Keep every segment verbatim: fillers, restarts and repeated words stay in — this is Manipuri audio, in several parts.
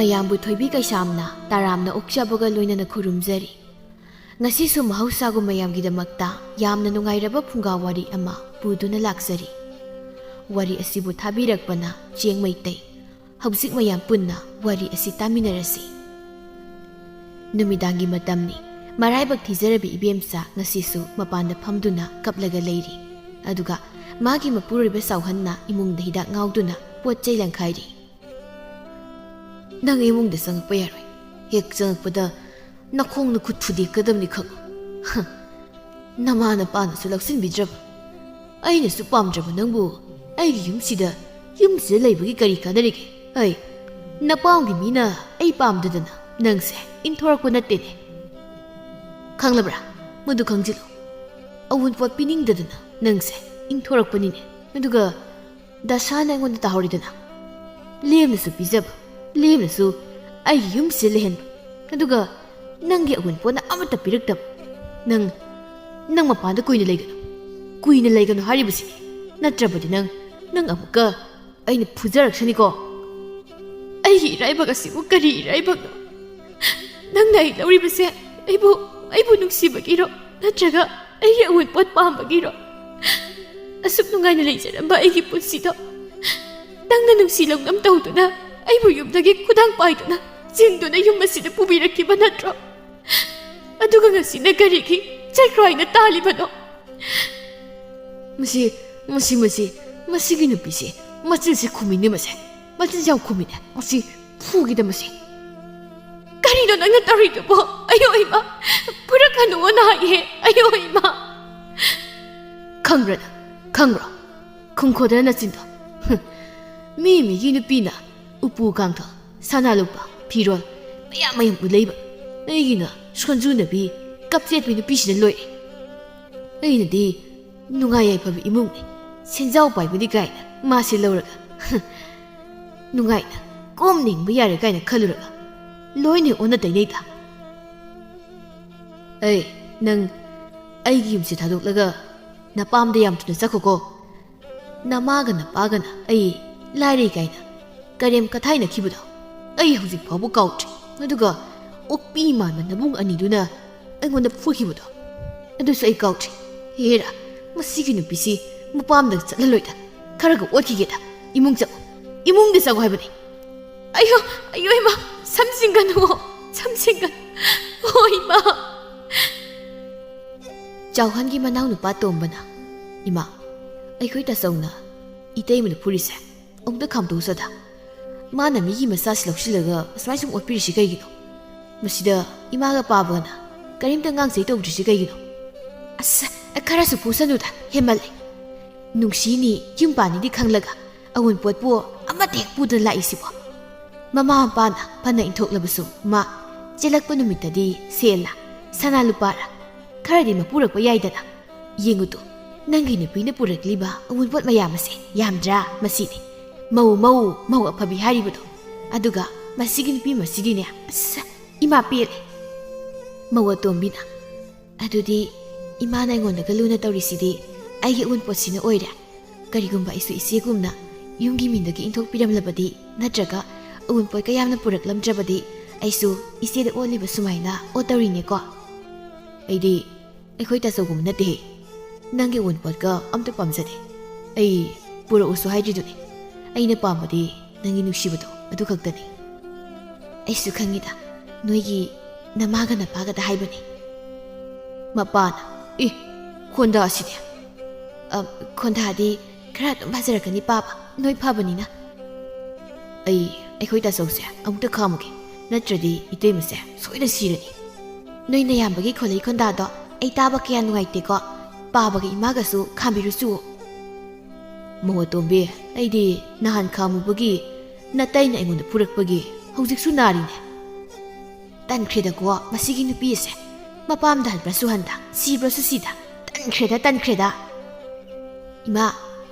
ꯃꯌꯥꯝꯕꯨ ꯊꯣꯏꯕꯤ ꯀꯩꯁꯥꯝꯅ ꯇꯔꯥꯝꯅ ꯑꯣꯛꯆꯕꯒ ꯂꯣꯏꯅꯅ ꯈꯨꯔꯨꯝꯖꯔꯤ꯫ ꯉꯁꯤꯁꯨ ꯃꯍꯧꯁꯥꯒꯨꯝ ꯃꯌꯥꯝꯒꯤꯗꯃꯛꯇ ꯌꯥꯝꯅ ꯅꯨꯡꯉꯥꯏꯔꯕ ꯐꯨꯡꯒꯥ ꯋꯥꯔꯤ ꯑꯃ ꯄꯨꯗꯨꯅ ꯂꯥꯛꯆꯔꯤ꯫ ꯋꯥꯔꯤ ꯑꯁꯤꯕꯨ ꯊꯥꯕꯤꯔꯛꯄꯅ ꯆꯦꯡ ꯃꯩꯇꯩ꯫ ꯍꯧꯖꯤꯛ ꯃꯌꯥꯝ ꯄꯨꯟꯅ ꯋꯥꯔꯤ ꯑꯁꯤ ꯇꯥꯃꯤꯟꯅꯔꯁꯤ꯫ ꯅꯨꯃꯤꯗꯥꯡꯒꯤ ꯃꯇꯝꯅꯤ꯫ ꯃꯔꯥꯏꯕꯛ ꯊꯤꯖꯔꯕꯤ ꯏꯕꯦꯝꯆꯥ ꯉꯁꯤꯁꯨ ꯃꯄꯥꯟꯗ ꯐꯝꯗꯨꯅ ꯀꯞꯂꯒ ꯂꯩꯔꯤ꯫ ꯑꯗꯨꯒ ꯃꯥꯒꯤ ꯃꯄꯨꯔꯣꯏꯕ ꯆꯥꯎꯍꯟꯅ ꯏꯃꯨꯡꯗ ꯍꯤꯗꯥꯛ ꯉꯥꯎꯗꯨꯅ ꯄꯣꯠ ꯆꯩ ꯂꯪꯈꯥꯏꯔꯤ꯫ "ꯅꯪ ꯏꯃꯨꯡꯗ ꯆꯪꯉꯛꯄ ꯌꯥꯔꯣꯏ꯫ ꯍꯦꯛ ꯆꯪꯉꯛꯄꯗ ꯅꯈꯣꯡ ꯅꯈꯨꯠ ꯊꯨꯗꯦꯛꯀꯗꯕꯅꯤ ꯈꯪꯉꯨ꯫ ꯍ, ꯅꯃꯥ ꯅꯄꯥꯅꯁꯨ ꯂꯧꯁꯤꯟꯕꯤꯗ꯭ꯔꯕ, ꯑꯩꯅꯁꯨ ꯄꯥꯝꯗ꯭ꯔꯕ ꯅꯪꯕꯨ ꯑꯩꯒꯤ ꯌꯨꯝꯁꯤꯗ, ꯌꯨꯝꯁꯤꯗ ꯂꯩꯕꯒꯤ ꯀꯔꯤ ꯀꯥꯟꯅꯔꯤꯒꯦ? ꯑꯩ ꯅꯄꯥꯝꯒꯤ ꯃꯤꯅ ꯑꯩ ꯄꯥꯝꯗꯗꯅ ꯅꯪꯁꯦ ꯏꯟꯊꯣꯔꯛꯄ ꯅꯠꯇꯦꯅꯦ꯫ ꯈꯪꯂꯕ꯭ꯔꯥ? ꯃꯗꯨ ꯈꯪꯖꯤꯜꯂꯨ꯫ ꯑꯋꯨꯟꯄꯣꯠ ꯄꯤꯅꯤꯡꯗꯗꯅ ꯅꯪꯁꯦ ꯏꯟꯊꯣꯔꯛꯄꯅꯤꯅꯦ꯫ ꯑꯗꯨꯒ ꯗꯁꯥꯅ ꯑꯩꯉꯣꯟꯗ ꯇꯥꯍꯧꯔꯤꯗꯅ꯫ ꯂꯦꯝꯅꯁꯨ ꯄꯤꯖꯕ, ꯂꯦꯝꯅꯁꯨ ꯑꯩꯒꯤ ꯌꯨꯝꯁꯤꯗ ꯂꯩꯍꯟꯕ, ꯑꯗꯨꯒ ꯅꯪꯒꯤ ꯑꯋꯨꯟꯄꯣꯠꯅ ꯑꯃꯠꯇ ꯄꯤꯔꯛꯇꯕ꯫ ꯅꯪ, ꯅꯪ ꯃꯄꯥꯟꯗ ꯀꯨꯏꯅ ꯂꯩꯒꯅꯨ, ꯀꯨꯏꯅ ꯂꯩꯒꯅꯨ ꯍꯥꯏꯔꯤꯕꯁꯤꯅꯤ꯫ ꯅꯠꯇ꯭ꯔꯕꯗꯤ ꯅꯪ, ꯅꯪ ꯑꯃꯨꯛꯀ ꯑꯩꯅ ꯐꯨꯖꯔꯛꯁꯅꯤꯀꯣ꯫ ꯑꯩꯒꯤ ꯏꯔꯥꯏꯕꯛ ꯑꯁꯤꯕꯨ ꯀꯔꯤ ꯏꯔꯥꯏꯕꯛꯅꯣ? ꯅꯪꯅ ꯑꯩ ꯂꯧꯔꯤꯕꯁꯦ ꯑꯩꯕꯨ, ꯑꯩꯕꯨ ꯅꯨꯡꯁꯤꯕꯒꯤꯔꯣ? ꯅꯠꯇ꯭ꯔꯒ ꯑꯩꯒꯤ ꯑꯋꯨꯟꯄꯣꯠ ꯄꯥꯝꯕꯒꯤꯔꯣ? ꯑꯁꯨꯛ ꯅꯨꯡꯉꯥꯏꯅ ꯂꯩꯖꯔꯝꯕ ꯑꯩꯒꯤ ꯄꯨꯟꯁꯤꯗꯣ ꯅꯪꯅ ꯅꯨꯡꯁꯤ ꯂꯧꯅꯝ ꯇꯧꯗꯨꯅ ꯑꯩꯕꯨ ꯌꯨꯝꯗꯒꯤ ꯈꯨꯗꯥꯡ ꯄꯥꯏꯗꯨꯅ ꯆꯤꯡꯗꯨꯅ ꯌꯨꯝ ꯑꯁꯤꯗ ꯄꯨꯕꯤꯔꯛꯈꯤꯕ ꯅꯠꯇ꯭ꯔꯣ? ꯑꯗꯨꯒ ꯉꯁꯤꯅ ꯀꯔꯤꯒꯤ ꯆꯩꯈ꯭ꯔꯥꯏꯅ ꯇꯥꯜꯂꯤꯕꯅꯣ?" ꯃꯁꯤ, ꯃꯁꯤ, ꯃꯁꯤ, ꯃꯁꯤꯒꯤ ꯅꯨꯄꯤꯁꯦ ꯃꯆꯤꯟꯁꯦ ꯈꯨꯝꯃꯤꯅꯦ ꯃꯁꯦ꯫ ꯃꯆꯤꯟꯁꯦ ꯌꯥꯝ ꯈꯨꯝꯃꯤꯅꯦ꯫ ꯃꯁꯤ ꯐꯨꯒꯦꯗ ꯃꯁꯤ꯫ "ꯀꯔꯤꯅꯣ ꯅꯪꯅ ꯇꯧꯔꯤꯗꯨꯕꯣ? ꯑꯌꯣ ꯏꯃꯥ! ꯐꯨꯔꯛꯀꯅꯨꯅ ꯍꯥꯏꯌꯦ꯫ ꯑꯌꯣ ꯏꯃꯥ!" "ꯈꯪꯕ꯭ꯔꯥ ꯅꯪ? ꯈꯪꯕ꯭ꯔꯣ? ꯈꯨꯝꯈꯣꯗꯅ ꯅꯆꯤꯟꯗꯣ꯫ ꯍꯨꯝ꯫ ꯃꯤ ꯃꯤꯒꯤ ꯅꯨꯄꯤꯅ ꯎꯄꯨ ꯀꯥꯡꯊꯣꯜ, ꯁꯅꯥ ꯂꯨꯄꯥ, ꯐꯤꯔꯣꯜ ꯃꯌꯥꯝ ꯃꯌꯥꯝ ꯎ ꯂꯩꯕ꯫ ꯑꯩꯒꯤꯅ ꯁꯣꯟꯖꯨꯅꯕꯤ, ꯀꯞꯆꯦꯠꯄꯤ ꯅꯨꯄꯤꯁꯤꯅ ꯂꯣꯏꯔꯦ꯫ ꯑꯩꯅꯗꯤ ꯅꯨꯡꯉꯥꯏ ꯌꯥꯏꯐꯕ ꯏꯃꯨꯡꯅꯤ, ꯁꯦꯟꯖꯥꯎ ꯄꯥꯏꯕꯅꯤ ꯀꯥꯏꯅ ꯃꯥꯁꯦ ꯂꯧꯔꯒ, ꯍ, ꯅꯨꯡꯉꯥꯏꯅ ꯀꯣꯝꯅ ꯍꯤꯡꯕ ꯌꯥꯔꯦ ꯀꯥꯏꯅ ꯈꯜꯂꯨꯔꯒ ꯂꯣꯏꯅ ꯑꯣꯟꯅ ꯇꯩꯅꯩꯗ꯫ ꯑꯩ, ꯅꯪ ꯑꯩꯒꯤ ꯌꯨꯝꯁꯦ ꯊꯥꯗꯣꯛꯂꯒ ꯅꯄꯥꯝꯗ ꯌꯥꯝ ꯊꯨꯅ ꯆꯠꯈꯣꯀꯣ꯫ ꯅꯃꯥꯒ ꯅꯄꯥꯒꯅ ꯑꯩ ꯂꯥꯏꯔꯩ ꯀꯥꯏꯅ ꯀꯔꯦꯝ ꯀꯊꯥꯏꯅꯈꯤꯕꯗꯣ ꯑꯩ ꯍꯧꯖꯤꯛ ꯐꯥꯎꯕ ꯀꯥꯎꯗ꯭ꯔꯤ꯫ ꯑꯗꯨꯒ ꯑꯣꯛꯄꯤ ꯃꯥꯟꯕ ꯅꯕꯨꯡ ꯑꯅꯤꯗꯨꯅ ꯑꯩꯉꯣꯟꯗ ꯐꯨꯈꯤꯕꯗꯣ, ꯑꯗꯨꯁꯨ ꯑꯩ ꯀꯥꯎꯗ꯭ꯔꯤ꯫ ꯍꯦꯔꯥ, ꯃꯁꯤꯒꯤ ꯅꯨꯄꯤꯁꯤ ꯃꯄꯥꯝꯗ ꯆꯠꯍꯜꯂꯣꯏꯗ꯫ ꯈꯔꯒ ꯑꯣꯠꯈꯤꯒꯦꯗ꯫ ꯏꯃꯨꯡ ꯆꯪꯉꯨ, ꯏꯃꯨꯡꯗ ꯆꯪꯉꯨ ꯍꯥꯏꯕꯅꯤ꯫ ꯑꯌꯣ, ꯑꯌꯣ ꯏꯃꯥ, ꯁꯝꯖꯤꯟꯒꯅꯨ, ꯁꯝꯖꯤꯟꯒꯅꯨ꯫ ꯑꯣ ꯏꯃꯥ꯫ ꯆꯥꯎꯍꯟꯒꯤ ꯃꯅꯥꯎꯅꯨꯄꯥ ꯇꯣꯝꯕꯅ, "ꯏꯃꯥ, ꯑꯩꯈꯣꯏ ꯇꯥꯆꯧꯅ ꯏꯇꯩꯃꯅ ꯐꯨꯔꯤꯁꯦ ꯑꯃꯨꯛꯇ ꯈꯥꯝꯗꯣꯛꯎꯁꯣꯗ꯫ ꯃꯥꯅ ꯃꯤꯒꯤ ꯃꯆꯥꯁꯤ ꯂꯧꯁꯤꯜꯂꯒ ꯑꯁꯨꯃꯥꯏ ꯁꯨꯝ ꯑꯣꯠꯄꯤꯔꯤꯁꯤ ꯀꯩꯒꯤꯅꯣ? ꯃꯁꯤꯗ ꯏꯃꯥꯒ ꯄꯥꯕꯒꯅ ꯀꯔꯤꯝꯇ ꯉꯥꯡꯖꯩ ꯇꯧꯗ꯭ꯔꯤꯁꯤ ꯀꯩꯒꯤꯅꯣ?" "ꯑꯁ, ꯈꯔꯁꯨ ꯐꯨꯁꯅꯨꯗ, ꯍꯦꯟꯃꯜꯂꯦ꯫ ꯅꯨꯡꯁꯤꯅꯤ, ꯌꯨꯝ ꯄꯥꯟꯅꯤꯗꯤ ꯈꯪꯂꯒ ꯑꯋꯨꯟꯄꯣꯠꯄꯨ ꯑꯃꯠꯇ ꯍꯦꯛ ꯄꯨꯗꯅ ꯂꯥꯛꯏꯁꯤꯕꯣ?" ꯃꯃꯥ ꯃꯄꯥꯅ ꯐꯅ ꯏꯟꯊꯣꯛꯂꯕꯁꯨ ꯃꯥ ꯆꯦꯜꯂꯛꯄ ꯅꯨꯃꯤꯠꯇꯗꯤ ꯁꯦꯜꯂ, ꯁꯅꯥ ꯂꯨꯄꯥꯔ ꯈꯔꯗꯤ ꯃꯄꯨꯔꯛꯄ ꯌꯥꯏꯗꯅ꯫ ꯌꯦꯡꯉꯨꯇꯣ, ꯅꯪꯒꯤ ꯅꯨꯄꯤꯅ ꯄꯨꯔꯛꯂꯤꯕ ꯑꯋꯨꯟꯄꯣꯠ ꯃꯌꯥꯝ ꯑꯁꯦ ꯌꯥꯝꯗ꯭ꯔꯥ? ꯃꯁꯤꯅꯤ ꯃꯧ, ꯃꯧ, ꯃꯧ ꯑꯐꯕꯤ ꯍꯥꯏꯔꯤꯕꯗꯣ꯫ ꯑꯗꯨꯒ ꯃꯁꯤꯒꯤ ꯅꯨꯄꯤ ꯃꯁꯤꯗꯤꯅꯦ, ꯑꯁ, ꯏꯃꯥ ꯄꯦꯜꯂꯦ꯫ ꯃꯧ ꯑꯇꯣꯝꯕꯤꯅ, "ꯑꯗꯨꯗꯤ ꯏꯃꯥꯅ ꯑꯩꯉꯣꯟꯗꯒ ꯂꯨꯅ ꯇꯧꯔꯤꯁꯤꯗꯤ ꯑꯩꯒꯤ ꯑꯋꯨꯟꯄꯣꯠꯁꯤꯅ ꯑꯣꯏꯔꯦ꯫ ꯀꯔꯤꯒꯨꯝꯕ ꯑꯩꯁꯨ ꯏꯆꯦꯒꯨꯝꯅ ꯌꯨꯝꯒꯤ ꯃꯤꯗꯒꯤ ꯏꯟꯊꯣꯛꯄꯤꯔꯝꯂꯕꯗꯤ, ꯅꯠꯇ꯭ꯔꯒ ꯑꯋꯨꯟꯄꯣꯠ ꯀꯌꯥꯝꯅ ꯄꯨꯔꯛꯂꯝꯗ꯭ꯔꯕꯗꯤ, ꯑꯩꯁꯨ ꯏꯆꯦꯗ ꯑꯣꯠꯂꯤꯕ ꯁꯨꯃꯥꯏꯅ ꯑꯣꯠꯇꯧꯔꯤꯅꯦꯀꯣ?" "ꯑꯩꯗꯤ ꯑꯩꯈꯣꯏ ꯇꯥꯆꯧꯒꯨꯝꯕ ꯅꯠꯇꯦꯍꯦ꯫ ꯅꯪꯒꯤ ꯑꯋꯨꯟꯄꯣꯠꯀ ꯑꯝꯇ ꯄꯥꯝꯖꯗꯦ꯫ ꯑꯩ ꯄꯨꯔꯛꯎꯁꯨ ꯍꯥꯏꯗ꯭ꯔꯤꯗꯨꯅꯤ꯫ ꯑꯩꯅ ꯄꯥꯝꯕꯗꯤ ꯅꯪꯒꯤ ꯅꯨꯡꯁꯤꯕꯗꯣ ꯑꯗꯨ ꯈꯛꯇꯅꯤ꯫ ꯑꯩꯁꯨ ꯈꯪꯉꯤꯗ, ꯅꯣꯏꯒꯤ ꯅꯃꯥꯒ ꯅꯄꯥꯒꯗ ꯍꯥꯏꯕꯅꯤ꯫" ꯃꯄꯥꯅ, "ꯑꯦ, ꯈꯣꯟꯗꯥꯁꯤꯗꯤ?" "ꯑ, ꯈꯣꯟꯗꯥꯗꯤ ꯈꯔ ꯑꯗꯨꯝ ꯐꯖꯔꯛꯀꯅꯤ ꯄꯥꯕ, ꯅꯣꯏ ꯐꯕꯅꯤꯅ꯫" "ꯑꯩ, ꯑꯩꯈꯣꯏ ꯇꯥꯆꯧꯁꯦ ꯑꯃꯨꯛꯇ ꯈꯥꯝꯃꯨꯒꯦ, ꯅꯠꯇ꯭ꯔꯗꯤ ꯏꯇꯩꯃꯁꯦ ꯁꯣꯏꯗ ꯁꯤꯔꯅꯤ꯫ ꯅꯣꯏ ꯅꯌꯥꯝꯕꯒꯤ ꯈꯣꯂꯩ ꯈꯣꯟꯗꯥꯗꯣ ꯑꯩ ꯇꯥꯕ ꯀꯌꯥ ꯅꯨꯡꯉꯥꯏꯇꯦꯀꯣ꯫ ꯄꯥꯕꯒ ꯏꯃꯥꯒꯁꯨ ꯈꯥꯝꯕꯤꯔꯨꯆꯨ꯫" "ꯃꯧ ꯑꯇꯣꯝꯕꯤ, ꯑꯩꯗꯤ ꯅꯍꯥꯟ ꯈꯥꯝꯃꯨꯕꯒꯤ ꯅꯇꯩꯅ ꯑꯩꯉꯣꯟꯗ ꯐꯨꯔꯛꯄꯒꯤ ꯍꯧꯖꯤꯛꯁꯨ ꯅꯥꯔꯤꯅꯦ꯫" "ꯇꯟꯈ꯭ꯔꯦꯗꯀꯣ ꯃꯁꯤꯒꯤ ꯅꯨꯄꯤ ꯑꯁꯦ꯫ ꯃꯄꯥꯝꯗ ꯍꯟꯕ꯭ꯔꯁꯨ ꯍꯟꯗ, ꯁꯤꯕ꯭ꯔꯁꯨ ꯁꯤꯗ꯫ ꯇꯟꯈ꯭ꯔꯦꯗ, ꯇꯟꯈ꯭ꯔꯦꯗ꯫" "ꯏꯃꯥ,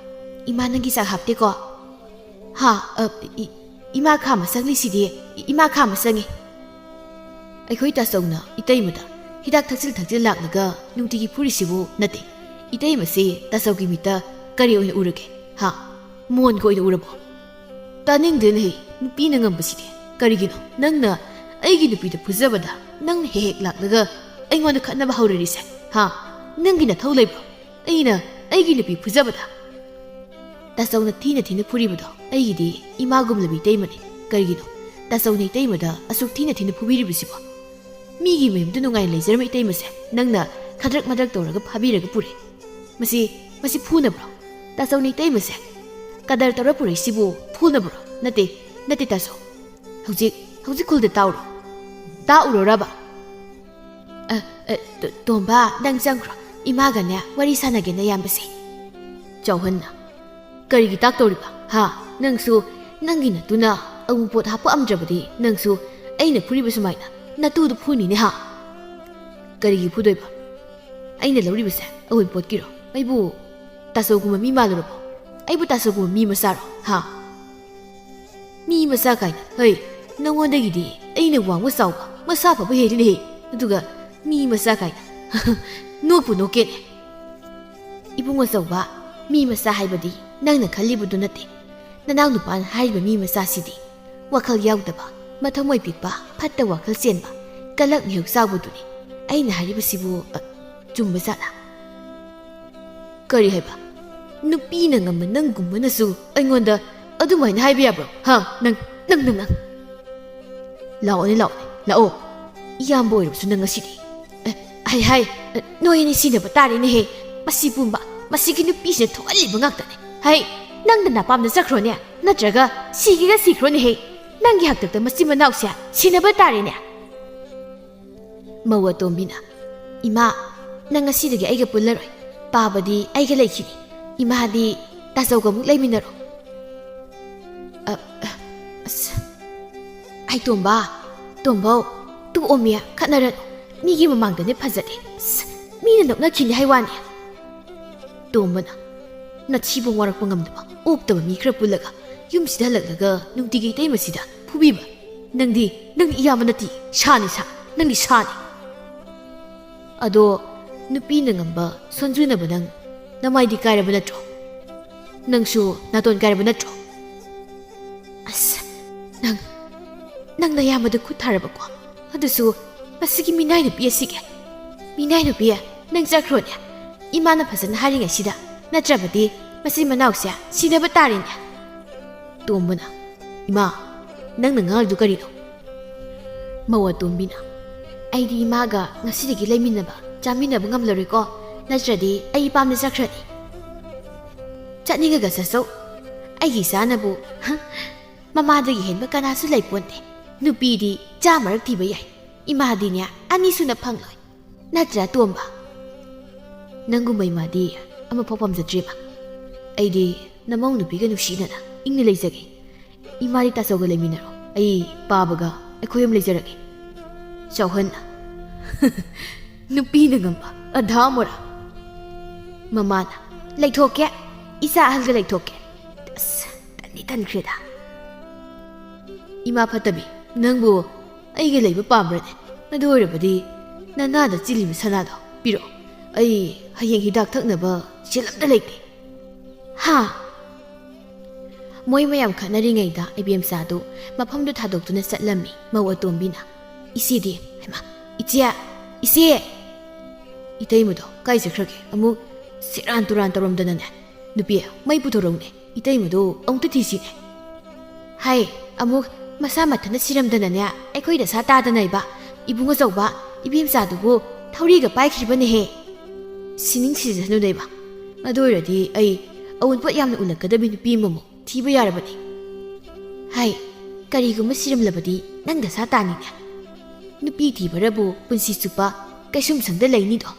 ꯏꯃꯥ ꯅꯪꯒꯤ ꯆꯥꯛ ꯍꯥꯞꯇꯦꯀꯣ?" "ꯍꯥ? ꯑ, ꯏ-, ꯏꯃꯥ ꯈꯥꯝꯃ ꯆꯪꯂꯤꯁꯤꯗꯤ, ꯏ-, ꯏꯃꯥ ꯈꯥꯝꯃ ꯆꯪꯉꯤ꯫" "ꯑꯩꯈꯣꯏ ꯇꯥꯆꯧꯅ ꯏꯇꯩꯃꯗ ꯍꯤꯗꯥꯛ ꯊꯛꯆꯤꯜ ꯊꯛꯆꯤꯜ ꯂꯥꯛꯂꯒ ꯅꯨꯡꯇꯤꯒꯤ ꯐꯨꯔꯤꯁꯤꯕꯨ ꯅꯠꯇꯦ꯫ ꯏꯇꯩꯃꯁꯤ ꯇꯥꯆꯧꯒꯤ ꯃꯤꯠꯇ ꯀꯔꯤ ꯑꯣꯏꯅ ꯎꯔꯒꯦ? ꯍꯥ? ꯃꯣꯟꯒ ꯑꯣꯏꯅ ꯎꯔꯕꯣ?" "ꯇꯥꯅꯤꯡꯗꯦꯅꯦꯍꯦ, ꯅꯨꯄꯤꯅ ꯉꯝꯕꯁꯤꯗꯤ꯫ ꯀꯔꯤꯒꯤꯅꯣ ꯅꯪꯅ ꯑꯩꯒꯤ ꯅꯨꯄꯤꯗ ꯐꯨꯖꯕꯗ ꯅꯪꯅ ꯍꯦꯛ ꯍꯦꯛ ꯂꯥꯛꯂꯒ ꯑꯩꯉꯣꯟꯗ ꯈꯠꯅꯕ ꯍꯧꯔꯔꯤꯁꯦ? ꯍꯥ? ꯅꯪꯒꯤ ꯅꯊꯧ ꯂꯩꯕ꯭ꯔꯣ ꯑꯩꯅ ꯑꯩꯒꯤ ꯅꯨꯄꯤ ꯐꯨꯖꯕꯗ? ꯇꯥꯆꯧꯅ ꯊꯤꯅ ꯊꯤꯅ ꯐꯨꯔꯤꯕꯗꯣ ꯑꯩꯒꯤꯗꯤ ꯏꯃꯥꯒꯨꯝꯂꯕ ꯏꯇꯩꯃꯅꯤ꯫ ꯀꯔꯤꯒꯤꯅꯣ ꯇꯥꯆꯧꯅ ꯏꯇꯩꯃꯗ ꯑꯁꯨꯛ ꯊꯤꯅ ꯊꯤꯅ ꯐꯨꯕꯤꯔꯤꯕꯁꯤꯕꯣ? ꯃꯤꯒꯤ ꯃꯌꯨꯝꯗ ꯅꯨꯡꯉꯥꯏꯅ ꯂꯩꯖꯔꯝꯕ ꯏꯇꯩꯃꯁꯦ ꯅꯪꯅ ꯈꯗ꯭ꯔꯛ ꯃꯗ꯭ꯔꯛ ꯇꯧꯔꯒ ꯐꯥꯕꯤꯔꯒ ꯄꯨꯔꯦ꯫ ꯃꯁꯤ, ꯃꯁꯤ ꯐꯨꯅꯕ꯭ꯔꯣ? ꯇꯥꯆꯧꯅ ꯏꯇꯩꯃꯁꯦ ꯀꯗꯔ ꯇꯧꯔ ꯄꯨꯔꯛꯏꯁꯤꯕꯨ ꯐꯨꯅꯕ꯭ꯔꯣ? ꯅꯠꯇꯦ, ꯅꯠꯇꯦ ꯇꯥꯆꯧ꯫ ꯍꯧꯖꯤꯛ, ꯍꯧꯖꯤꯛ ꯈꯨꯜꯗ ꯇꯥꯎꯔꯣ꯫ ꯇꯥꯎꯔꯣꯔꯕ? ꯑ, ꯑ, ꯇꯣ-, ꯇꯣꯝꯕ, ꯅꯪ ꯆꯪꯈ꯭ꯔꯣ꯫ ꯏꯃꯥꯒꯅꯦ ꯋꯥꯔꯤ ꯁꯥꯟꯅꯒꯦꯅ ꯌꯥꯝꯕꯁꯦ꯫ ꯆꯥꯎꯍꯟꯅ꯫ ꯀꯔꯤꯒꯤ ꯇꯥꯛꯇꯧꯔꯤꯕ? ꯍꯥ? ꯅꯪꯁꯨ ꯅꯪꯒꯤ ꯅꯇꯨꯅ ꯑꯎꯟꯄꯣꯠ ꯍꯥꯞꯄꯛꯑꯝꯗ꯭ꯔꯕꯗꯤ ꯅꯪꯁꯨ ꯑꯩꯅ ꯐꯨꯔꯤꯕ ꯁꯨꯃꯥꯏꯅ ꯅꯇꯨꯗꯨ ꯐꯨꯅꯤꯅꯦ ꯍꯥ? ꯀꯔꯤꯒꯤ ꯐꯨꯗꯣꯏꯕ? ꯑꯩꯅ ꯂꯧꯔꯤꯕꯁꯦ ꯑꯎꯟꯄꯣꯠꯀꯤꯔꯣ? ꯑꯩꯕꯨ ꯇꯥꯆꯧꯒꯨꯝꯕ ꯃꯤ ꯃꯥꯜꯂꯨꯔꯕꯣ? ꯑꯩꯕꯨ ꯇꯥꯆꯧꯒꯨꯝꯕ ꯃꯤ ꯃꯆꯥꯔꯣ? ꯍꯥ? ꯃꯤ ꯃꯆꯥ ꯀꯥꯏꯅ? ꯍꯩ, ꯅꯉꯣꯟꯗꯒꯤꯗꯤ ꯑꯩꯅ ꯋꯥꯡꯕ ꯆꯥꯎꯕ ꯃꯁꯥ ꯐꯕ ꯍꯦꯜꯂꯤꯅꯦꯍꯦ꯫ ꯑꯗꯨꯒ ꯃꯤ ꯃꯆꯥ ꯀꯥꯏꯅ? ꯅꯣꯛꯄꯨ ꯅꯣꯛꯀꯦꯅꯦ꯫ ꯏꯕꯨꯡ ꯑꯆꯧꯕ, ꯃꯤ ꯃꯆꯥ ꯍꯥꯏꯕꯗꯤ ꯅꯪꯅ ꯈꯜꯂꯤꯕꯗꯨ ꯅꯠꯇꯦ꯫ ꯅꯅꯥꯎ ꯅꯨꯄꯥꯅ ꯍꯥꯏꯔꯤꯕ ꯃꯤ ꯃꯆꯥꯁꯤꯗꯤ ꯋꯥꯈꯜ ꯌꯥꯎꯗꯕ, ꯃꯊꯃꯣꯏ ꯄꯤꯛꯄ, ꯐꯠꯇ ꯋꯥꯈꯜ ꯆꯦꯟꯕ, ꯀꯂꯛ ꯃꯤꯍꯨꯛ ꯆꯥꯎꯕꯗꯨꯅꯤ꯫ ꯑꯩꯅ ꯍꯥꯏꯔꯤꯕꯁꯤꯕꯨ, ꯑ, ꯆꯨꯝꯕ ꯖꯥꯠꯂꯥ? ꯀꯔꯤ ꯍꯥꯏꯕ? ꯅꯨꯄꯤꯅ ꯉꯝꯕ ꯅꯪꯒꯨꯝꯕꯅꯁꯨ ꯑꯩꯉꯣꯟꯗ ꯑꯗꯨꯃꯥꯏꯅ ꯍꯥꯏꯕ ꯌꯥꯕ꯭ꯔꯣ? ꯍꯥ? ꯅꯪ, ꯅꯪ, ꯅꯪ, ꯅꯪ꯫ ꯂꯥꯛꯑꯣꯅꯦ, ꯂꯥꯛꯑꯣꯅꯦ, ꯂꯥꯛꯑꯣ꯫ ꯏꯌꯥꯝꯕ ꯑꯣꯏꯔꯕꯁꯨ ꯅꯪ ꯉꯁꯤꯗꯤ꯫ ꯑꯦ, ꯍꯥꯏ, ꯍꯥꯏ, ꯑꯦ, ꯅꯣꯏ ꯑꯅꯤ ꯁꯤꯟꯅꯕ ꯇꯥꯔꯦꯅꯦꯍꯦ꯫ ꯃꯁꯤ ꯄꯨꯝꯕ, ꯃꯁꯤꯒꯤ ꯅꯨꯄꯤꯁꯤꯅ ꯊꯣꯛꯍꯜꯂꯤꯕ ꯉꯥꯛꯇꯅꯦ꯫ ꯍꯩ, ꯅꯪ ꯅꯅꯥꯄꯥꯝꯗ ꯆꯠꯈ꯭ꯔꯣꯅꯦ, ꯅꯠꯇ꯭ꯔꯒ ꯁꯤꯒꯦꯒ ꯁꯤꯈ꯭ꯔꯣꯅꯦꯍꯦ꯫ ꯅꯪꯒꯤ ꯍꯥꯛꯇꯛꯇ ꯃꯆꯤꯟ ꯃꯅꯥꯎꯁꯦ ꯁꯤꯟꯅꯕ ꯇꯥꯔꯦꯅꯦ꯫ ꯃꯧ ꯑꯇꯣꯝꯕꯤꯅ, "ꯏꯃꯥ, ꯅꯪ ꯉꯁꯤꯗꯒꯤ ꯑꯩꯒ ꯄꯨꯜꯂꯔꯣꯏ꯫ ꯄꯥꯕꯗꯤ ꯑꯩꯒ ꯂꯩꯈꯤꯅꯤ꯫ ꯏꯃꯥꯗꯤ ꯇꯥꯆꯧꯒ ꯑꯃꯨꯛ ꯂꯩꯃꯤꯟꯅꯔꯣ꯫" ꯑ, ꯑ, ꯑꯁ, ꯑꯩ ꯇꯣꯝꯕ, ꯇꯣꯝꯕꯧ, ꯇꯣꯛꯑꯣꯃꯤ, ꯈꯠꯅꯔꯅꯨ꯫ ꯃꯤꯒꯤ ꯃꯃꯥꯡꯗꯅꯦ ꯐꯖꯗꯦ꯫ ꯑꯁ, ꯃꯤꯅ ꯅꯣꯛꯅꯈꯤꯅꯤ ꯍꯥꯏ ꯋꯥꯅꯤ꯫ ꯇꯣꯝꯕꯅ, ꯅꯊꯤꯕꯣꯡ ꯋꯥꯔꯛꯄ ꯉꯝꯗꯕ, ꯑꯣꯛꯇꯕ ꯃꯤ ꯈꯔ ꯄꯨꯜꯂꯒ ꯌꯨꯝꯁꯤꯗ ꯍꯜꯂꯛꯂꯒ ꯅꯨꯡꯇꯤꯒꯤ ꯏꯇꯩꯃꯁꯤꯗ ꯐꯨꯕꯤꯕ꯫ ꯅꯪꯗꯤ, ꯅꯪꯗꯤ ꯏꯌꯥꯝꯕ ꯅꯠꯇꯦ, ꯁꯥꯅꯤ ꯁꯥ, ꯅꯪꯗꯤ ꯁꯥꯅꯤ꯫ ꯑꯗꯣ ꯅꯨꯄꯤꯅ ꯉꯝꯕ ꯁꯣꯟꯖꯨꯅꯕ ꯅꯪ ꯅꯃꯥꯏꯗꯤ ꯀꯥꯏꯔꯕ ꯅꯠꯇ꯭ꯔꯣ? ꯅꯪꯁꯨ ꯅꯥꯇꯣꯟ ꯀꯥꯏꯔꯕ ꯅꯠꯇ꯭ꯔꯣ? ꯑꯁ, ꯅꯪ, ꯅꯪꯅ ꯌꯥꯝꯕꯗ ꯈꯨꯠ ꯊꯥꯔꯕꯀꯣ? ꯑꯗꯨꯁꯨ ꯃꯁꯤꯒꯤ ꯃꯤꯅꯥꯏ ꯅꯨꯄꯤ ꯑꯁꯤꯒꯤ꯫ ꯃꯤꯅꯥꯏ ꯅꯨꯄꯤ, ꯅꯪ ꯆꯠꯈ꯭ꯔꯣꯅꯦ꯫ ꯏꯃꯥꯅ ꯐꯖꯅ ꯍꯥꯏꯔꯤꯉꯩꯁꯤꯗ, ꯅꯠꯇ꯭ꯔꯕꯗꯤ ꯃꯆꯤꯟ ꯃꯅꯥꯎꯁꯦ ꯁꯤꯅꯕ ꯇꯥꯔꯦꯅꯦ꯫ ꯇꯣꯝꯕꯅ, "ꯏꯃꯥ, ꯅꯪꯅ ꯉꯥꯡꯂꯤꯗꯨ ꯀꯔꯤꯅꯣ?" ꯃꯧ ꯑꯇꯣꯝꯕꯤꯅ, "ꯑꯩꯗꯤ ꯏꯃꯥꯒ ꯉꯁꯤꯗꯒꯤ ꯂꯩꯃꯤꯟꯅꯕ, ꯆꯥꯃꯤꯟꯅꯕ ꯉꯝꯂꯔꯣꯏꯀꯣ, ꯅꯠꯇ꯭ꯔꯗꯤ ꯑꯩ ꯏꯄꯥꯝꯗ ꯆꯠꯈ꯭ꯔꯅꯤ꯫" "ꯆꯠꯅꯤꯡꯉꯒ ꯆꯠꯆꯧ, ꯑꯩꯒꯤ ꯏꯆꯥꯅꯕꯨ, ꯍ, ꯃꯃꯥꯗꯒꯤ ꯍꯦꯟꯕ ꯀꯅꯥꯁꯨ ꯂꯩꯄꯣꯟꯇꯦ꯫ ꯅꯨꯄꯤꯗꯤ ꯆꯥꯝꯃꯔꯛ ꯊꯤꯕ ꯌꯥꯏ, ꯏꯃꯥꯗꯤꯅꯦ ꯑꯅꯤ ꯁꯨꯅ ꯐꯪꯂꯣꯏ꯫ ꯅꯠꯇ꯭ꯔꯥ, ꯇꯣꯝꯕ? ꯅꯪꯒꯨꯝꯕ ꯏꯃꯥꯗꯤ ꯑꯃꯐꯥꯎ ꯄꯥꯝꯖꯗ꯭ꯔꯤꯕ꯫ ꯑꯩꯗꯤ ꯅꯃꯧ ꯅꯨꯄꯤꯒ ꯅꯨꯡꯁꯤꯅꯅ ꯏꯪꯅ ꯂꯩꯖꯒꯦ꯫ ꯏꯃꯥꯗꯤ ꯇꯥꯆꯧꯒ ꯂꯩꯃꯤꯟꯅꯔꯣ, ꯑꯩ ꯄꯥꯕꯒ ꯑꯩꯈꯣꯏ ꯑꯍꯨꯝ ꯂꯩꯖꯔꯒꯦ꯫" ꯆꯥꯎꯍꯟꯅ, "ꯅꯨꯄꯤꯅ ꯉꯝꯕ ꯑꯙꯥ ꯃꯣꯔꯥ꯫" ꯃꯃꯥꯅ, "ꯂꯩꯊꯣꯛꯀꯦ, ꯏꯆꯥ ꯑꯍꯜꯒ ꯂꯩꯊꯣꯛꯀꯦ꯫" ꯑꯁ, ꯇꯟꯗꯤ ꯇꯟꯈ꯭ꯔꯦꯗ꯫ "ꯏꯃꯥ ꯐꯠꯇꯕꯤ, ꯅꯪꯕꯨ ꯑꯩꯒ ꯂꯩꯕ ꯄꯥꯝꯕ꯭ꯔꯅꯦ? ꯑꯗꯨ ꯑꯣꯏꯔꯕꯗꯤ ꯅꯅꯥꯗ ꯆꯤꯜꯂꯤꯕ ꯁꯅꯥꯗꯣ ꯄꯤꯔꯛꯑꯣ꯫ ꯑꯩ ꯍꯌꯦꯡ ꯍꯤꯗꯥꯛ ꯊꯛꯅꯕ ꯁꯦꯜ ꯑꯝꯇ ꯂꯩꯇꯦ꯫" "ꯍꯥ?" ꯃꯣꯏ ꯃꯌꯥꯝ ꯈꯠꯅꯔꯤꯉꯩꯗ ꯏꯕꯦꯝꯆꯥꯗꯨ ꯃꯐꯝꯗꯨ ꯊꯥꯗꯣꯛꯇꯨꯅ ꯆꯠꯂꯝꯃꯤ꯫ ꯃꯧ ꯑꯇꯣꯝꯕꯤꯅ, "ꯏꯆꯦꯗꯤ? ꯍꯩꯃꯥ, ꯏꯆꯦ! ꯏꯆꯦ!" "ꯏꯇꯩꯃꯗꯣ ꯀꯥꯏ ꯆꯠꯈ꯭ꯔꯒꯦ? ꯑꯃꯨꯛ ꯁꯦꯔꯥꯟ ꯇꯨꯔꯥꯟ ꯇꯧꯔꯝꯗꯅꯅꯦ꯫ ꯅꯨꯄꯤ, ꯃꯩ ꯄꯨꯊꯣꯔꯛꯎꯅꯦ, ꯏꯇꯩꯃꯗꯣ ꯑꯃꯨꯛꯇ ꯊꯤꯁꯤꯅꯦ꯫" ꯍꯥꯏ, ꯑꯃꯨꯛ ꯃꯁꯥ ꯃꯊꯟꯇ ꯁꯤꯔꯝꯗꯅꯅꯦ, ꯑꯩꯈꯣꯏ ꯗꯁꯥ ꯇꯥꯗꯅ ꯏꯕ ꯏꯕꯨꯡ ꯑꯆꯧꯕ, ꯏꯕꯦꯝꯆꯥꯗꯨꯕꯨ ꯊꯧꯔꯤꯒ ꯄꯥꯏꯈ꯭ꯔꯤꯕꯅꯦꯍꯦ꯫ ꯁꯤꯅꯤꯡ ꯁꯤꯖꯁꯅꯨꯗ ꯏꯕ꯫ ꯑꯗꯨ ꯑꯣꯏꯔꯗꯤ ꯑꯩ ꯑꯋꯨꯟꯄꯣꯠ ꯌꯥꯝꯅ ꯎꯜꯂꯛꯀꯗꯕꯤ ꯅꯨꯄꯤ ꯑꯃꯃꯨꯛ ꯊꯤꯕ ꯌꯥꯔꯕꯅꯤ꯫ ꯍꯥꯏ, ꯀꯔꯤꯒꯨꯝꯕ ꯁꯤꯔꯝꯂꯕꯗꯤ ꯅꯪ ꯗꯁꯥ ꯇꯥꯅꯤꯅꯦ꯫ ꯅꯨꯄꯤ ꯊꯤꯕꯔꯕꯨ ꯄꯨꯟꯁꯤ ꯆꯨꯞꯄ ꯀꯩꯁꯨꯝꯁꯪꯗ ꯂꯩꯅꯤꯗꯣ꯫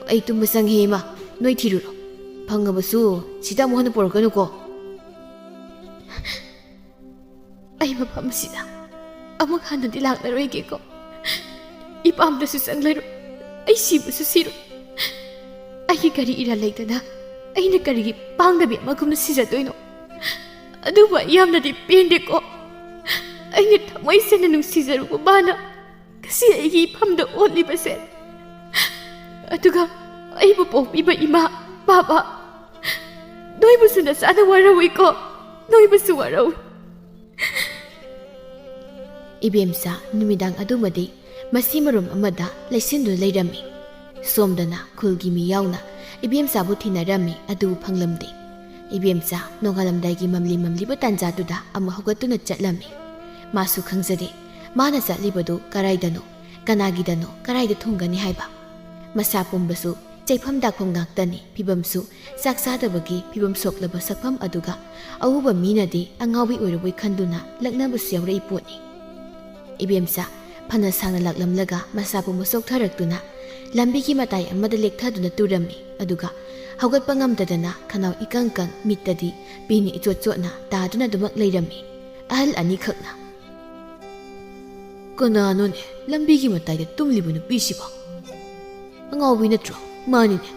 ꯑꯩ ꯇꯨꯝꯕ ꯆꯪꯉꯦ ꯏꯃꯥ, ꯅꯣꯏ ꯊꯤꯔꯨꯔꯣ꯫ ꯐꯪꯉꯕꯁꯨ ꯁꯤꯗ ꯑꯃꯨꯛ ꯍꯟꯅ ꯄꯨꯔꯛꯀꯅꯨꯀꯣ꯫ ꯑꯩ ꯃꯐꯝ ꯑꯁꯤꯗ ꯑꯃꯨꯛ ꯍꯟꯅꯗꯤ ꯂꯥꯛꯂꯔꯣꯏꯒꯦꯀꯣ꯫ ꯏꯄꯥꯝꯗꯁꯨ ꯆꯪꯂꯔꯣꯏ꯫ ꯑꯩ ꯁꯤꯕꯁꯨ ꯁꯤꯔꯣꯏ꯫ ꯑꯩꯒꯤ ꯀꯔꯤ ꯏꯔꯥꯜ ꯂꯩꯇꯅ ꯑꯩꯅ ꯀꯔꯤꯒꯤ ꯄꯥꯡꯗꯕꯤ ꯑꯃꯒꯨꯝꯅ ꯁꯤꯖꯗꯣꯏꯅꯣ? ꯑꯗꯨꯕꯨ ꯑꯩ ꯌꯥꯝꯅꯗꯤ ꯄꯦꯟꯗꯦꯀꯣ꯫ ꯑꯩꯅ ꯊꯃꯣꯏ ꯁꯦꯡꯅ ꯅꯨꯡꯁꯤꯖꯔꯨꯕ ꯃꯥꯅ ꯉꯁꯤ ꯑꯩꯒꯤ ꯏꯐꯝꯗ ꯑꯣꯠꯂꯤꯕꯁꯦ꯫ ꯑꯗꯨꯒ ꯑꯩꯕꯨ ꯄꯣꯛꯄꯤꯕ ꯏꯃꯥ, ꯕꯥꯕꯥ, ꯅꯣꯏꯕꯨꯁꯨ ꯅꯆꯥꯅ ꯋꯥꯔꯧꯏꯀꯣ꯫ ꯅꯣꯏꯕꯨꯁꯨ ꯋꯥꯔꯧꯏ꯫ ꯏꯕꯦꯝꯆꯥ ꯅꯨꯃꯤꯗꯥꯡ ꯑꯗꯨꯃꯗꯤ ꯃꯁꯤ ꯃꯔꯨꯝ ꯑꯃꯗ ꯂꯩꯁꯤꯟꯗꯨꯅ ꯂꯩꯔꯝꯃꯤ꯫ ꯁꯣꯝꯗꯅ ꯈꯨꯜꯒꯤ ꯃꯤ ꯌꯥꯎꯅ ꯏꯕꯦꯝꯆꯥꯕꯨ ꯊꯤꯅꯔꯝꯃꯤ, ꯑꯗꯨꯕꯨ ꯐꯪꯂꯝꯗꯦ꯫ ꯏꯕꯦꯝꯆꯥ ꯅꯣꯡꯉꯥꯜꯂꯝꯗꯥꯏꯒꯤ ꯃꯝꯂꯤ ꯃꯝꯂꯤꯕ ꯇꯥꯟꯖꯥꯗꯨꯗ ꯑꯃꯨꯛ ꯍꯧꯒꯠꯇꯨꯅ ꯆꯠꯂꯝꯃꯤ꯫ ꯃꯥꯁꯨ ꯈꯪꯖꯗꯦ ꯃꯥꯅ ꯆꯠꯂꯤꯕꯗꯨ ꯀꯔꯥꯏꯗꯅꯣ, ꯀꯅꯥꯒꯤꯗꯅꯣ, ꯀꯔꯥꯏꯗ ꯊꯨꯡꯒꯅꯤ ꯍꯥꯏꯕ꯫ ꯃꯁꯥ ꯄꯨꯝꯕꯁꯨ ꯆꯩꯐꯝ ꯗꯥꯛꯐꯝ ꯉꯥꯛꯇꯅꯤ꯫ ꯐꯤꯕꯝꯁꯨ ꯆꯥꯛ ꯆꯥꯗꯕꯒꯤ ꯐꯤꯕꯝ ꯁꯣꯛꯂꯕ ꯁꯛꯐꯝ ꯑꯗꯨꯒ ꯑꯎꯕ ꯃꯤꯅꯗꯤ ꯑꯉꯥꯎꯕꯤ ꯑꯣꯏꯔꯕꯣꯏ ꯈꯟꯗꯨꯅ ꯂꯛꯅꯕꯁꯨ ꯌꯥꯎꯔꯛꯏ ꯄꯣꯠꯅꯤ꯫ ꯏꯕꯦꯝꯆꯥ ꯐꯅ ꯁꯥꯡꯅ ꯂꯥꯛꯂꯝꯂꯒ ꯃꯁꯥ ꯄꯨꯝꯕ ꯆꯣꯛꯊꯔꯛꯇꯨꯅ ꯂꯝꯕꯤꯒꯤ ꯃꯇꯥꯏ ꯑꯃꯗ ꯂꯦꯛꯊꯗꯨꯅ ꯇꯨꯔꯝꯃꯤ꯫ ꯑꯗꯨꯒ ꯍꯧꯒꯠꯄ ꯉꯝꯗꯗꯅ ꯈꯅꯥꯎ ꯏꯀꯪ ꯀꯪ, ꯃꯤꯠꯇꯗꯤ ꯄꯤꯅ ꯏꯆꯣꯠ ꯆꯣꯠꯅ ꯇꯥꯗꯨꯅ ꯑꯗꯨꯃꯛ ꯂꯩꯔꯝꯃꯤ꯫ ꯑꯍꯜ ꯑꯅꯤꯈꯛꯅ, "ꯀꯅꯥꯅꯣꯅꯦ ꯂꯝꯕꯤꯒꯤ ꯃꯇꯥꯏꯗ ꯇꯨꯝꯂꯤꯕ ꯅꯨꯄꯤꯁꯤꯕꯣ? ꯑꯉꯥꯎꯕꯤ ꯅꯠꯇ꯭ꯔꯣ?" "ꯃꯥꯅꯤꯅꯦ꯫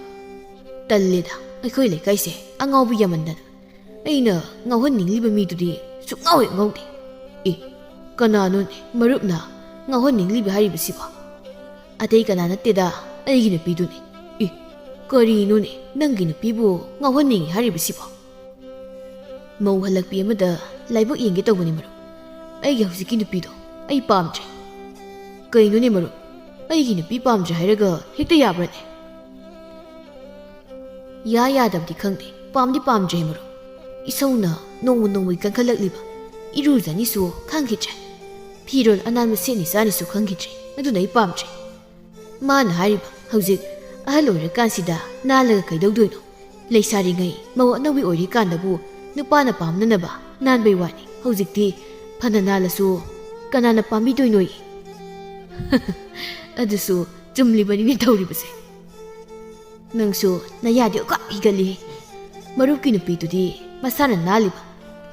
ꯇꯜꯂꯦꯗ, ꯑꯩꯈꯣꯏ ꯂꯩꯀꯥꯏꯁꯦ ꯑꯉꯥꯎꯕꯤ ꯌꯥꯝꯃꯟꯗꯅ꯫ ꯑꯩꯅ ꯉꯥꯎꯍꯟꯅꯤꯡꯂꯤꯕ ꯃꯤꯗꯨꯗꯤ ꯁꯨꯛꯉꯥꯎ ꯍꯦꯛ ꯉꯥꯎꯗꯦ꯫ ꯑꯦ, ꯀꯅꯥꯅꯣꯅꯦ ꯃꯔꯨꯞꯅ ꯉꯥꯎꯍꯟꯅꯤꯡꯂꯤꯕ ꯍꯥꯏꯔꯤꯕꯁꯤꯕꯣ?" "ꯑꯇꯩ ꯀꯅꯥ ꯅꯠꯇꯦꯗ, ꯑꯩꯒꯤ ꯅꯨꯄꯤꯗꯨꯅꯤ꯫" "ꯑꯦ, ꯀꯔꯤꯅꯣꯅꯦ ꯅꯪꯒꯤ ꯅꯨꯄꯤꯕꯨ ꯉꯥꯎꯍꯟꯅꯤꯡꯉꯤ ꯍꯥꯏꯔꯤꯕꯁꯤꯕꯣ?" "ꯃꯧ ꯍꯜꯂꯛꯄꯤ ꯑꯃꯗ ꯂꯥꯏꯕꯛ ꯌꯦꯡꯒꯦ ꯇꯧꯕꯅꯤ ꯃꯔꯨꯞ꯫ ꯑꯩꯒꯤ ꯍꯧꯖꯤꯛꯀꯤ ꯅꯨꯄꯤꯗꯣ ꯑꯩ ꯄꯥꯝꯗ꯭ꯔꯦ꯫" "ꯀꯩꯅꯣꯅꯦ ꯃꯔꯨꯞ, ꯑꯩꯒꯤ ꯅꯨꯄꯤ ꯄꯥꯝꯗ꯭ꯔꯦ ꯍꯥꯏꯔꯒ ꯍꯦꯛꯇ ꯌꯥꯕ꯭ꯔꯅꯦ?" "ꯌꯥ ꯌꯥꯗꯕꯗꯤ ꯈꯪꯗꯦ, ꯄꯥꯝꯗꯤ ꯄꯥꯝꯗ꯭ꯔꯦ ꯃꯔꯨꯞ꯫ ꯏꯁꯧꯅ ꯅꯣꯡꯃ ꯅꯣꯡꯃꯒꯤ ꯀꯟꯈꯠꯂꯛꯂꯤꯕ, ꯏꯔꯨꯖꯅꯤꯁꯨ ꯈꯪꯈꯤꯗ꯭ꯔꯦ, ꯐꯤꯔꯣꯜ ꯑꯅꯥꯟꯕ ꯁꯦꯠꯅꯤ ꯆꯥꯅꯤꯁꯨ ꯈꯪꯈꯤꯗ꯭ꯔꯦ, ꯑꯗꯨꯅ ꯑꯩ ꯄꯥꯝꯗ꯭ꯔꯦ꯫ ꯃꯥꯅ ꯍꯥꯏꯔꯤꯕ, ꯍꯧꯖꯤꯛ ꯑꯍꯜ ꯑꯣꯏꯔꯀꯥꯟꯁꯤꯗ ꯅꯥꯜꯂꯒ ꯀꯩꯗꯧꯗꯣꯏꯅꯣ? ꯂꯩꯁꯥꯔꯤꯉꯩ ꯃꯧ ꯑꯅꯧꯕꯤ ꯑꯣꯏꯔꯤꯀꯥꯟꯗꯕꯨ ꯅꯨꯄꯥꯅ ꯄꯥꯝꯅꯅꯕ ꯅꯥꯟꯕꯩ ꯋꯥꯅꯤ, ꯍꯧꯖꯤꯛꯇꯤ ꯐꯅ ꯅꯥꯜꯂꯁꯨ ꯀꯅꯥꯅ ꯄꯥꯝꯕꯤꯗꯣꯏꯅꯣꯌꯦ?" "ꯑꯗꯨꯁꯨ ꯆꯨꯝꯂꯤꯕꯅꯤꯅꯦ ꯇꯧꯔꯤꯕꯁꯦ꯫ ꯅꯪꯁꯨ ꯅꯌꯥꯗꯤ ꯑꯣꯀꯥ ꯍꯤꯒꯠꯂꯤ꯫ ꯃꯔꯨꯞꯀꯤ ꯅꯨꯄꯤꯗꯨꯗꯤ ꯃꯁꯥꯅ ꯅꯥꯜꯂꯤꯕ,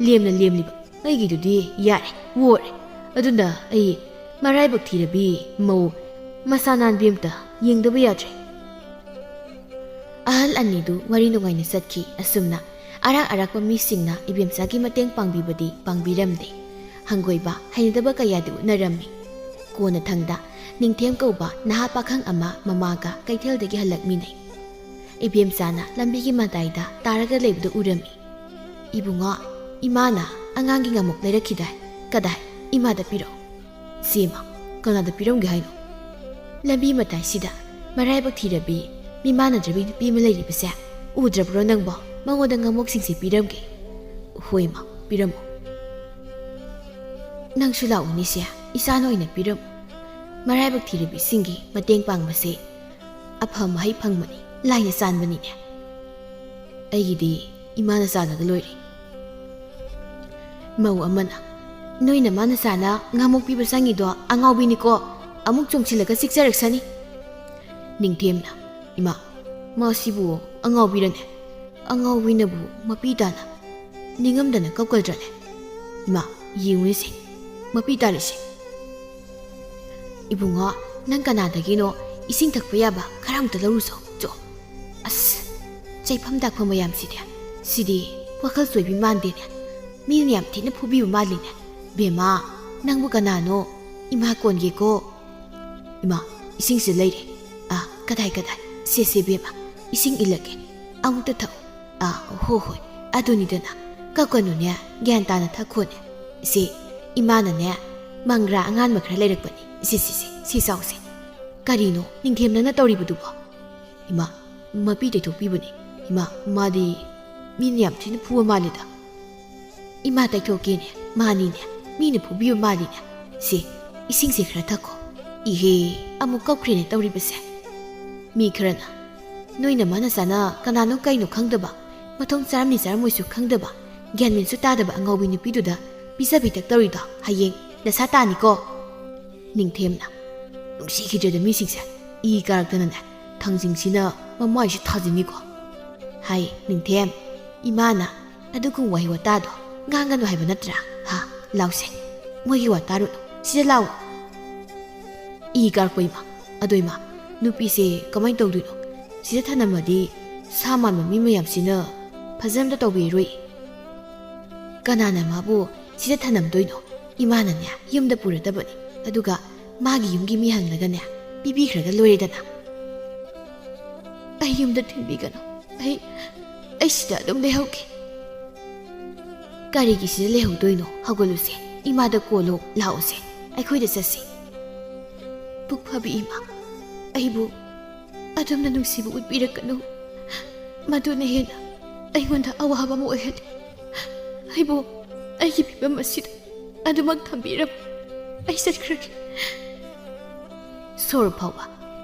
ꯂꯦꯝꯅ ꯂꯦꯝꯂꯤꯕ, ꯑꯩꯒꯤꯗꯨꯗꯤ ꯌꯥꯔꯦ, ꯑꯣꯔꯦ꯫ ꯑꯗꯨꯅ ꯑꯩ ꯃꯔꯥꯏꯕꯛ ꯊꯤꯔꯕꯤ ꯃꯧ ꯃꯁꯥ ꯅꯥꯟꯕꯤ ꯑꯝꯇ ꯌꯦꯡꯗꯕ ꯌꯥꯗ꯭ꯔꯦ꯫" ꯑꯍꯜ ꯑꯅꯤꯗꯨ ꯋꯥꯔꯤ ꯅꯨꯡꯉꯥꯏꯅ ꯆꯠꯈꯤ꯫ ꯑꯁꯨꯝꯅ ꯑꯔꯥꯛ ꯑꯔꯥꯛꯄ ꯃꯤꯁꯤꯡꯅ ꯏꯕꯦꯝꯆꯥꯒꯤ ꯃꯇꯦꯡ ꯄꯥꯡꯕꯤꯕꯗꯤ ꯄꯥꯡꯕꯤꯔꯝꯗꯦ꯫ ꯍꯪꯒꯣꯏꯕ, ꯍꯩꯅꯗꯕ ꯀꯌꯥꯗꯤ ꯎꯠꯅꯔꯝꯃꯤ꯫ ꯀꯣꯟꯅꯊꯪꯗ ꯅꯤꯡꯊꯦꯝ ꯀꯧꯕ ꯅꯍꯥ ꯄꯥꯈꯪ ꯑꯃ ꯃꯃꯥꯒ ꯀꯩꯊꯦꯜꯗꯒꯤ ꯍꯜꯂꯛꯃꯤꯟꯅꯩ꯫ ꯏꯕꯦꯝꯆꯥꯅ ꯂꯝꯕꯤꯒꯤ ꯃꯇꯥꯏꯗ ꯇꯥꯔꯒ ꯂꯩꯕꯗꯨ ꯎꯔꯝꯃꯤ꯫ "ꯏꯕꯨꯡꯉꯣ, ꯏꯃꯥꯅ ꯑꯉꯥꯡꯒꯤ ꯉꯥꯃꯨꯛ ꯂꯩꯔꯛꯈꯤꯗꯥꯏ? ꯀꯗꯥꯏ? ꯏꯃꯥꯗ ꯄꯤꯔꯛꯑꯣ꯫" ꯁꯤꯃ ꯀꯅꯥꯗ ꯄꯤꯔꯝꯒꯦ ꯍꯥꯏꯅꯣ? ꯂꯝꯕꯤ ꯃꯇꯥꯏꯁꯤꯗ ꯃꯔꯥꯏꯕꯛ ꯊꯤꯔꯕꯤ, ꯃꯤꯃꯥꯟꯅꯗ꯭ꯔꯕꯤ ꯅꯨꯄꯤ ꯑꯃ ꯂꯩꯔꯤꯕꯁꯦ ꯎꯗ꯭ꯔꯕ꯭ꯔꯣ ꯅꯪꯕꯣ? ꯃꯉꯣꯟꯗ ꯉꯥꯃꯣꯛꯁꯤꯡꯁꯦ ꯄꯤꯔꯝꯒꯦ꯫ ꯍꯣꯏ ꯃꯥ, ꯄꯤꯔꯝꯃꯣ꯫ ꯅꯪꯁꯨ ꯂꯥꯛꯎꯅꯤꯁꯦ, ꯏꯆꯥꯅ ꯑꯣꯏꯅ ꯄꯤꯔꯝꯃꯨ꯫ ꯃꯔꯥꯏꯕꯛ ꯊꯤꯔꯕꯤꯁꯤꯡꯒꯤ ꯃꯇꯦꯡ ꯄꯥꯡꯕꯁꯦ ꯑꯐ ꯃꯍꯩ ꯐꯪꯕꯅꯤ, ꯂꯥꯏꯅ ꯆꯥꯟꯕꯅꯤꯅꯦ꯫ ꯑꯩꯒꯤꯗꯤ ꯏꯃꯥꯅ ꯆꯥꯜꯂꯒ ꯂꯣꯏꯔꯦ꯫ ꯃꯧ ꯑꯃꯅ, "ꯅꯣꯏ ꯅꯃꯥ ꯅꯆꯥꯅ ꯉꯥꯃꯣꯛ ꯄꯤꯕ ꯆꯪꯉꯤꯗꯣ ꯑꯉꯥꯎꯕꯤꯅꯤꯀꯣ, ꯑꯃꯨꯛ ꯆꯣꯡꯁꯤꯜꯂꯒ ꯆꯤꯛꯆꯔꯛꯁꯅꯤ꯫" ꯅꯤꯡꯊꯦꯝꯅ, "ꯏꯃꯥ, ꯃꯥꯁꯤꯕꯨ ꯑꯉꯥꯎꯕꯤꯔꯅꯦ? ꯑꯉꯥꯎꯕꯤꯅꯕꯨ ꯃꯄꯤ ꯇꯥꯅ ꯅꯤꯡꯉꯝꯗꯅ ꯀꯞꯀꯗ꯭ꯔꯅꯦ? ꯏꯃꯥ, ꯌꯦꯡꯉꯨꯅꯦꯁꯦ, ꯃꯄꯤ ꯇꯥꯔꯤꯁꯦ꯫ ꯏꯕꯨꯡꯉꯣ, ꯅꯪ ꯀꯅꯥꯗꯒꯤꯅꯣ ꯏꯁꯤꯡ ꯊꯛꯄ ꯌꯥꯕ ꯈꯔ ꯑꯝꯇ ꯂꯧꯔꯨꯆꯣ, ꯆꯣ꯫ ꯑꯁ, ꯆꯩꯐꯝ ꯗꯥꯛꯐꯝ ꯃꯌꯥꯝꯁꯤꯗꯤ, ꯁꯤꯗꯤ ꯋꯥꯈꯜ ꯆꯣꯏꯕꯤ ꯃꯥꯟꯗꯦꯅꯦ꯫ ꯃꯤꯅ ꯌꯥꯝ ꯊꯤꯅ ꯐꯨꯕꯤꯕ ꯃꯥꯜꯂꯤꯅꯦ꯫ ꯕꯦꯝꯃ, ꯅꯪꯕꯨ ꯀꯅꯥꯅꯣ? ꯏꯃꯥ ꯀꯣꯟꯒꯦꯀꯣ꯫" "ꯏꯃꯥ, ꯏꯁꯤꯡꯁꯦ ꯂꯩꯔꯦ꯫ ꯑꯥ, ꯀꯗꯥꯏ, ꯀꯗꯥꯏ? ꯁꯦ, ꯁꯦ, ꯕꯦꯝꯃ, ꯏꯁꯤꯡ ꯏꯜꯂꯒꯦ꯫ ꯑꯃꯨꯛꯇ ꯊꯛꯎ꯫ ꯑꯥ, ꯍꯣ, ꯍꯣꯏ, ꯑꯗꯨꯅꯤꯗꯅ꯫ ꯀꯞꯀꯅꯨꯅꯦ, ꯒ꯭ꯌꯥꯟ ꯇꯥꯅ ꯊꯛꯈꯣꯅꯦ꯫ ꯏꯆꯦ, ꯏꯃꯥꯅꯅꯦ, ꯃꯪꯒ꯭ꯔꯥ ꯑꯉꯥꯟꯕ ꯈꯔ ꯂꯩꯔꯛꯄꯅꯤ꯫ ꯁꯤ, ꯁꯤ, ꯁꯤ, ꯁꯤ ꯆꯥꯎꯁꯦ꯫" "ꯀꯔꯤꯅꯣ ꯅꯤꯡꯊꯦꯝ ꯅꯪꯅ ꯇꯧꯔꯤꯕꯗꯨꯕꯣ?" "ꯏꯃꯥ, ꯃꯄꯤ ꯇꯩꯊꯣꯛꯄꯤꯕꯅꯤ꯫ ꯏꯃꯥ, ꯃꯥꯗꯤ ꯃꯤꯅ ꯌꯥꯝ ꯊꯤꯅ ꯐꯨꯕ ꯃꯥꯜꯂꯤꯗ꯫" "ꯏꯃꯥ ꯇꯩꯊꯣꯛꯀꯦꯅꯦ, ꯃꯥꯅꯤꯅꯦ, ꯃꯤꯅ ꯐꯨꯕꯤꯕ ꯃꯥꯜꯂꯤꯅꯦ꯫ ꯁꯦ, ꯏꯁꯤꯡꯁꯦ ꯈꯔ ꯊꯛꯈꯣ꯫" "ꯏꯍꯦ, ꯑꯃꯨꯛ ꯀꯞꯈ꯭ꯔꯦꯅꯦ ꯇꯧꯔꯤꯕꯁꯦ꯫" ꯃꯤ ꯈꯔꯅ, "ꯅꯣꯏ ꯅꯃꯥ ꯅꯆꯥꯅ ꯀꯅꯥꯅꯣ ꯀꯩꯅꯣ ꯈꯪꯗꯕ, ꯃꯊꯣꯡ ꯆꯥꯔꯝꯅꯤ ꯆꯥꯔꯝꯃꯣꯏꯁꯨ ꯈꯪꯗꯕ, ꯒ꯭ꯌꯥꯟ ꯃꯦꯟꯁꯨ ꯇꯥꯗꯕ ꯑꯉꯥꯎꯕꯤ ꯅꯨꯄꯤꯗꯨꯗ ꯄꯤꯖ ꯄꯤꯊꯛ ꯇꯧꯔꯤꯗꯣ ꯍꯌꯦꯡ ꯅꯁꯥ ꯇꯥꯅꯤꯀꯣ꯫" ꯅꯤꯡꯊꯦꯝꯅ, "ꯅꯨꯡꯁꯤꯈꯤꯗ꯭ꯔꯦꯗ ꯃꯤꯁꯤꯡꯁꯦ, ꯏ ꯀꯥꯔꯛꯇꯅꯅꯦ, ꯊꯥꯡꯖꯤꯡꯁꯤꯅ ꯃꯃꯥꯏꯁꯤ ꯊꯥꯖꯤꯟꯅꯤꯀꯣ꯫" ꯍꯥꯏ ꯅꯤꯡꯊꯦꯝ, "ꯏꯃꯥꯅ ꯑꯗꯨꯒꯨꯝꯕ ꯋꯥꯍꯩ ꯋꯥꯇꯥꯗꯣ ꯉꯥꯡꯒꯅꯨ ꯍꯥꯏꯕ ꯅꯠꯇ꯭ꯔꯥ? ꯍꯥ, ꯂꯥꯎꯁꯦ, ꯃꯣꯏꯒꯤ ꯋꯥ ꯇꯥꯔꯨꯅꯨ, ꯁꯤꯗ ꯂꯥꯎ꯫" ꯏ ꯀꯥꯔꯛꯄ ꯏꯃꯥ, ꯑꯗꯣ ꯏꯃꯥ, ꯅꯨꯄꯤꯁꯦ ꯀꯃꯥꯏꯅ ꯇꯧꯗꯣꯏꯅꯣ? ꯁꯤꯗ ꯊꯅꯝꯃꯗꯤ ꯁꯥ ꯃꯥꯟꯕ ꯃꯤ ꯃꯌꯥꯝꯁꯤꯅ ꯐꯖꯅ ꯑꯝꯇ ꯇꯧꯕꯤꯔꯣꯏ꯫ "ꯀꯅꯥꯅ ꯃꯥꯕꯨ ꯁꯤꯗ ꯊꯅꯝꯗꯣꯏꯅꯣ? ꯏꯃꯥꯅꯅꯦ ꯌꯨꯝꯗ ꯄꯨꯔꯗꯕꯅꯤ, ꯑꯗꯨꯒ ꯃꯥꯒꯤ ꯌꯨꯝꯒꯤ ꯃꯤ ꯍꯪꯂꯒꯅꯦ ꯄꯤꯕꯤꯈ꯭ꯔꯒ ꯂꯣꯏꯔꯦꯗꯅ꯫" "ꯑꯩ ꯌꯨꯝꯗ ꯊꯤꯟꯕꯤꯒꯅꯨ, ꯑꯩ, ꯑꯩ ꯁꯤꯗ ꯑꯗꯨꯝ ꯂꯩꯍꯧꯒꯦ꯫" "ꯀꯔꯤꯒꯤ ꯁꯤꯗ ꯂꯩꯍꯧꯗꯣꯏꯅꯣ? ꯍꯧꯒꯠꯂꯨꯁꯦ, ꯏꯃꯥꯗ ꯀꯣꯜꯂꯣ, ꯂꯥꯛꯎꯁꯦ꯫ ꯑꯩꯈꯣꯏꯗ ꯆꯠꯁꯤ꯫ ꯄꯨꯛ ꯐꯕꯤ ꯏꯃꯥ, ꯑꯩꯕꯨ ꯑꯗꯣꯝꯅ ꯅꯨꯡꯁꯤꯕ ꯎꯠꯄꯤꯔꯛꯀꯅꯨ꯫ ꯃꯗꯨꯅ ꯍꯦꯟꯅ ꯑꯩꯉꯣꯟꯗ ꯑꯋꯥꯕ ꯑꯃ ꯑꯣꯏꯍꯜꯂꯤ꯫ ꯑꯩꯕꯨ ꯑꯩꯒꯤ ꯐꯤꯕꯝ ꯑꯁꯤꯗ ꯑꯗꯨꯃꯛ ꯊꯝꯕꯤꯔꯕ ꯑꯩ ꯆꯠꯈ꯭ꯔꯒꯦ꯫ ꯁꯣꯔ ꯐꯥꯎꯕ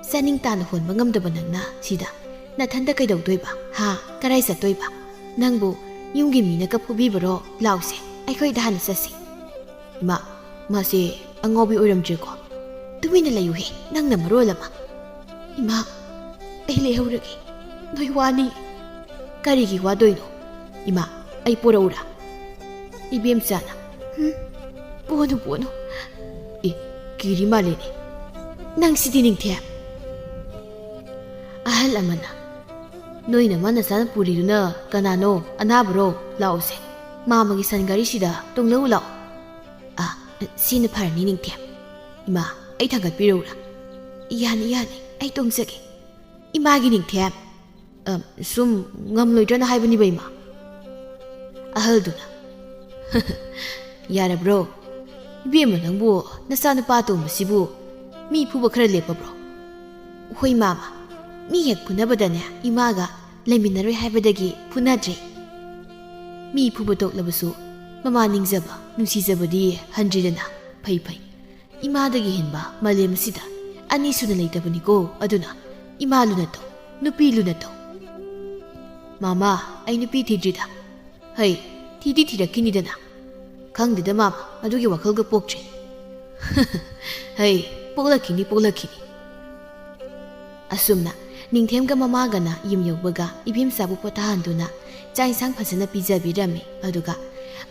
ꯆꯥꯅꯤꯡ ꯇꯥꯅ ꯍꯣꯟꯕ ꯉꯝꯗꯕ ꯅꯪꯅ ꯁꯤꯗ ꯅꯊꯟꯗ ꯀꯩꯗꯧꯗꯣꯏꯕ? ꯍꯥ? ꯀꯔꯥꯏ ꯆꯠꯇꯣꯏꯕ? ꯅꯪꯕꯨ ꯌꯨꯝꯒꯤ ꯃꯤꯅꯒ ꯐꯨꯕꯤꯕꯔꯣ? ꯂꯥꯎꯁꯦ, ꯑꯩꯈꯣꯏꯗ ꯍꯥꯟꯅ ꯆꯠꯁꯤ꯫ ꯏꯃꯥ, ꯃꯥꯁꯦ ꯑꯉꯥꯎꯕꯤ ꯑꯣꯏꯔꯝꯗ꯭ꯔꯦꯀꯣ꯫ ꯇꯨꯃꯤꯟꯅ ꯂꯩꯌꯨꯍꯦ, ꯅꯪꯅ ꯃꯔꯣꯜ ꯑꯃ꯫ ꯏꯃꯥ, ꯑꯩ ꯂꯩꯍꯧꯔꯒꯦ꯫ ꯅꯣꯏ ꯋꯥꯅꯤ꯫ ꯀꯔꯤꯒꯤ ꯋꯥꯗꯣꯏꯅꯣ? ꯏꯃꯥ, ꯑꯩ ꯄꯣꯔꯛꯎꯔꯥ? ꯏꯕꯦꯝꯆꯥꯅ, ꯍꯨꯝ, ꯄꯣꯅꯨ, ꯄꯣꯅꯨ꯫ ꯑꯦ, ꯀꯤꯔꯤ ꯃꯥꯜꯂꯦꯅꯦ꯫ ꯅꯪ ꯁꯤꯗꯤ ꯅꯤꯡꯊꯦꯝ꯫ ꯑꯍꯜ ꯑꯃꯅ, ꯅꯣꯏ ꯅꯃꯥ ꯅꯆꯥꯅ ꯄꯨꯔꯤꯗꯨꯅ ꯀꯅꯥꯅꯣ? ꯑꯅꯥꯕꯔꯣ? ꯂꯥꯛꯎꯁꯦ꯫ ꯃꯥꯃꯒꯤ ꯁꯟ ꯒꯥꯔꯤꯁꯤꯗ ꯇꯣꯡꯂꯛꯎ ꯂꯥꯛꯑꯣ꯫ ꯑ, ꯁꯤꯅ ꯐꯔꯅꯤ ꯅꯤꯡꯊꯦꯝ꯫ ꯏꯃꯥ, ꯑꯩ ꯊꯥꯡꯒꯠꯄꯤꯔꯛꯎꯔꯥ? ꯌꯥꯅꯤ, ꯌꯥꯅꯤ, ꯑꯩ ꯇꯣꯡꯖꯒꯦ꯫ ꯏꯃꯥꯒꯤ ꯅꯤꯡꯊꯦꯝ꯫ ꯑ, ꯁꯨꯝ ꯉꯝꯂꯣꯏꯗ꯭ꯔꯅ ꯍꯥꯏꯕꯅꯤꯕ, ꯏꯃꯥ꯫ ꯑꯍꯜꯗꯨꯅ, ꯌꯥꯔꯕ꯭ꯔꯣ? ꯏꯕꯦꯝꯃ, ꯅꯪꯕꯨ ꯅꯆꯥꯅꯨꯄꯥ ꯑꯇꯣꯝꯕꯁꯤꯕꯨ ꯃꯤ ꯐꯨꯕ ꯈꯔ ꯂꯦꯞꯄꯕ꯭ꯔꯣ? ꯍꯣꯏ ꯃꯥꯃ, ꯃꯤ ꯍꯦꯛ ꯐꯨꯅꯕꯗꯅꯦ ꯏꯃꯥꯒ ꯂꯩꯃꯤꯟꯅꯔꯣꯏ ꯍꯥꯏꯕꯗꯒꯤ ꯐꯨꯅꯗ꯭ꯔꯦ꯫ ꯃꯤ ꯐꯨꯕ ꯇꯣꯛꯂꯕꯁꯨ ꯃꯃꯥ ꯅꯤꯡꯖꯕ, ꯅꯨꯡꯁꯤꯖꯕꯗꯤ ꯍꯟꯗ꯭ꯔꯤꯗꯅ꯫ ꯐꯩ, ꯐꯩ꯫ ꯏꯃꯥꯗꯒꯤ ꯍꯦꯟꯕ ꯃꯥꯂꯦꯝ ꯑꯁꯤꯗ ꯑꯅꯤ ꯁꯨꯅ ꯂꯩꯇꯕꯅꯤꯀꯣ꯫ ꯑꯗꯨꯅ ꯏꯃꯥ ꯂꯨꯅ ꯇꯧ, ꯅꯨꯄꯤ ꯂꯨꯅ ꯇꯧ꯫ ꯃꯥꯃ, ꯑꯩ ꯅꯨꯄꯤ ꯊꯤꯗ꯭ꯔꯤꯗ꯫ ꯍꯩ, ꯊꯤꯗꯤ ꯊꯤꯔꯛꯈꯤꯅꯤꯗꯅ꯫ ꯈꯪꯗꯦꯗ ꯃꯥꯃ, ꯑꯗꯨꯒꯤ ꯋꯥꯈꯜꯒ ꯄꯣꯛꯇ꯭ꯔꯤ꯫ ꯍꯩ, ꯄꯣꯛꯂꯛꯈꯤꯅꯤ, ꯄꯣꯛꯂꯛꯈꯤꯅꯤ꯫ ꯑꯁꯨꯝꯅ ꯅꯤꯡꯊꯦꯝꯒ ꯃꯃꯥꯒꯅ ꯌꯨꯝ ꯌꯧꯕꯒ ꯏꯕꯦꯝꯆꯥꯕꯨ ꯄꯣꯊꯥꯍꯟꯗꯨꯅ ꯆꯥꯛ ꯏꯟꯁꯥꯡ ꯐꯖꯅ ꯄꯤꯖꯕꯤꯔꯝꯃꯤ꯫ ꯑꯗꯨꯒ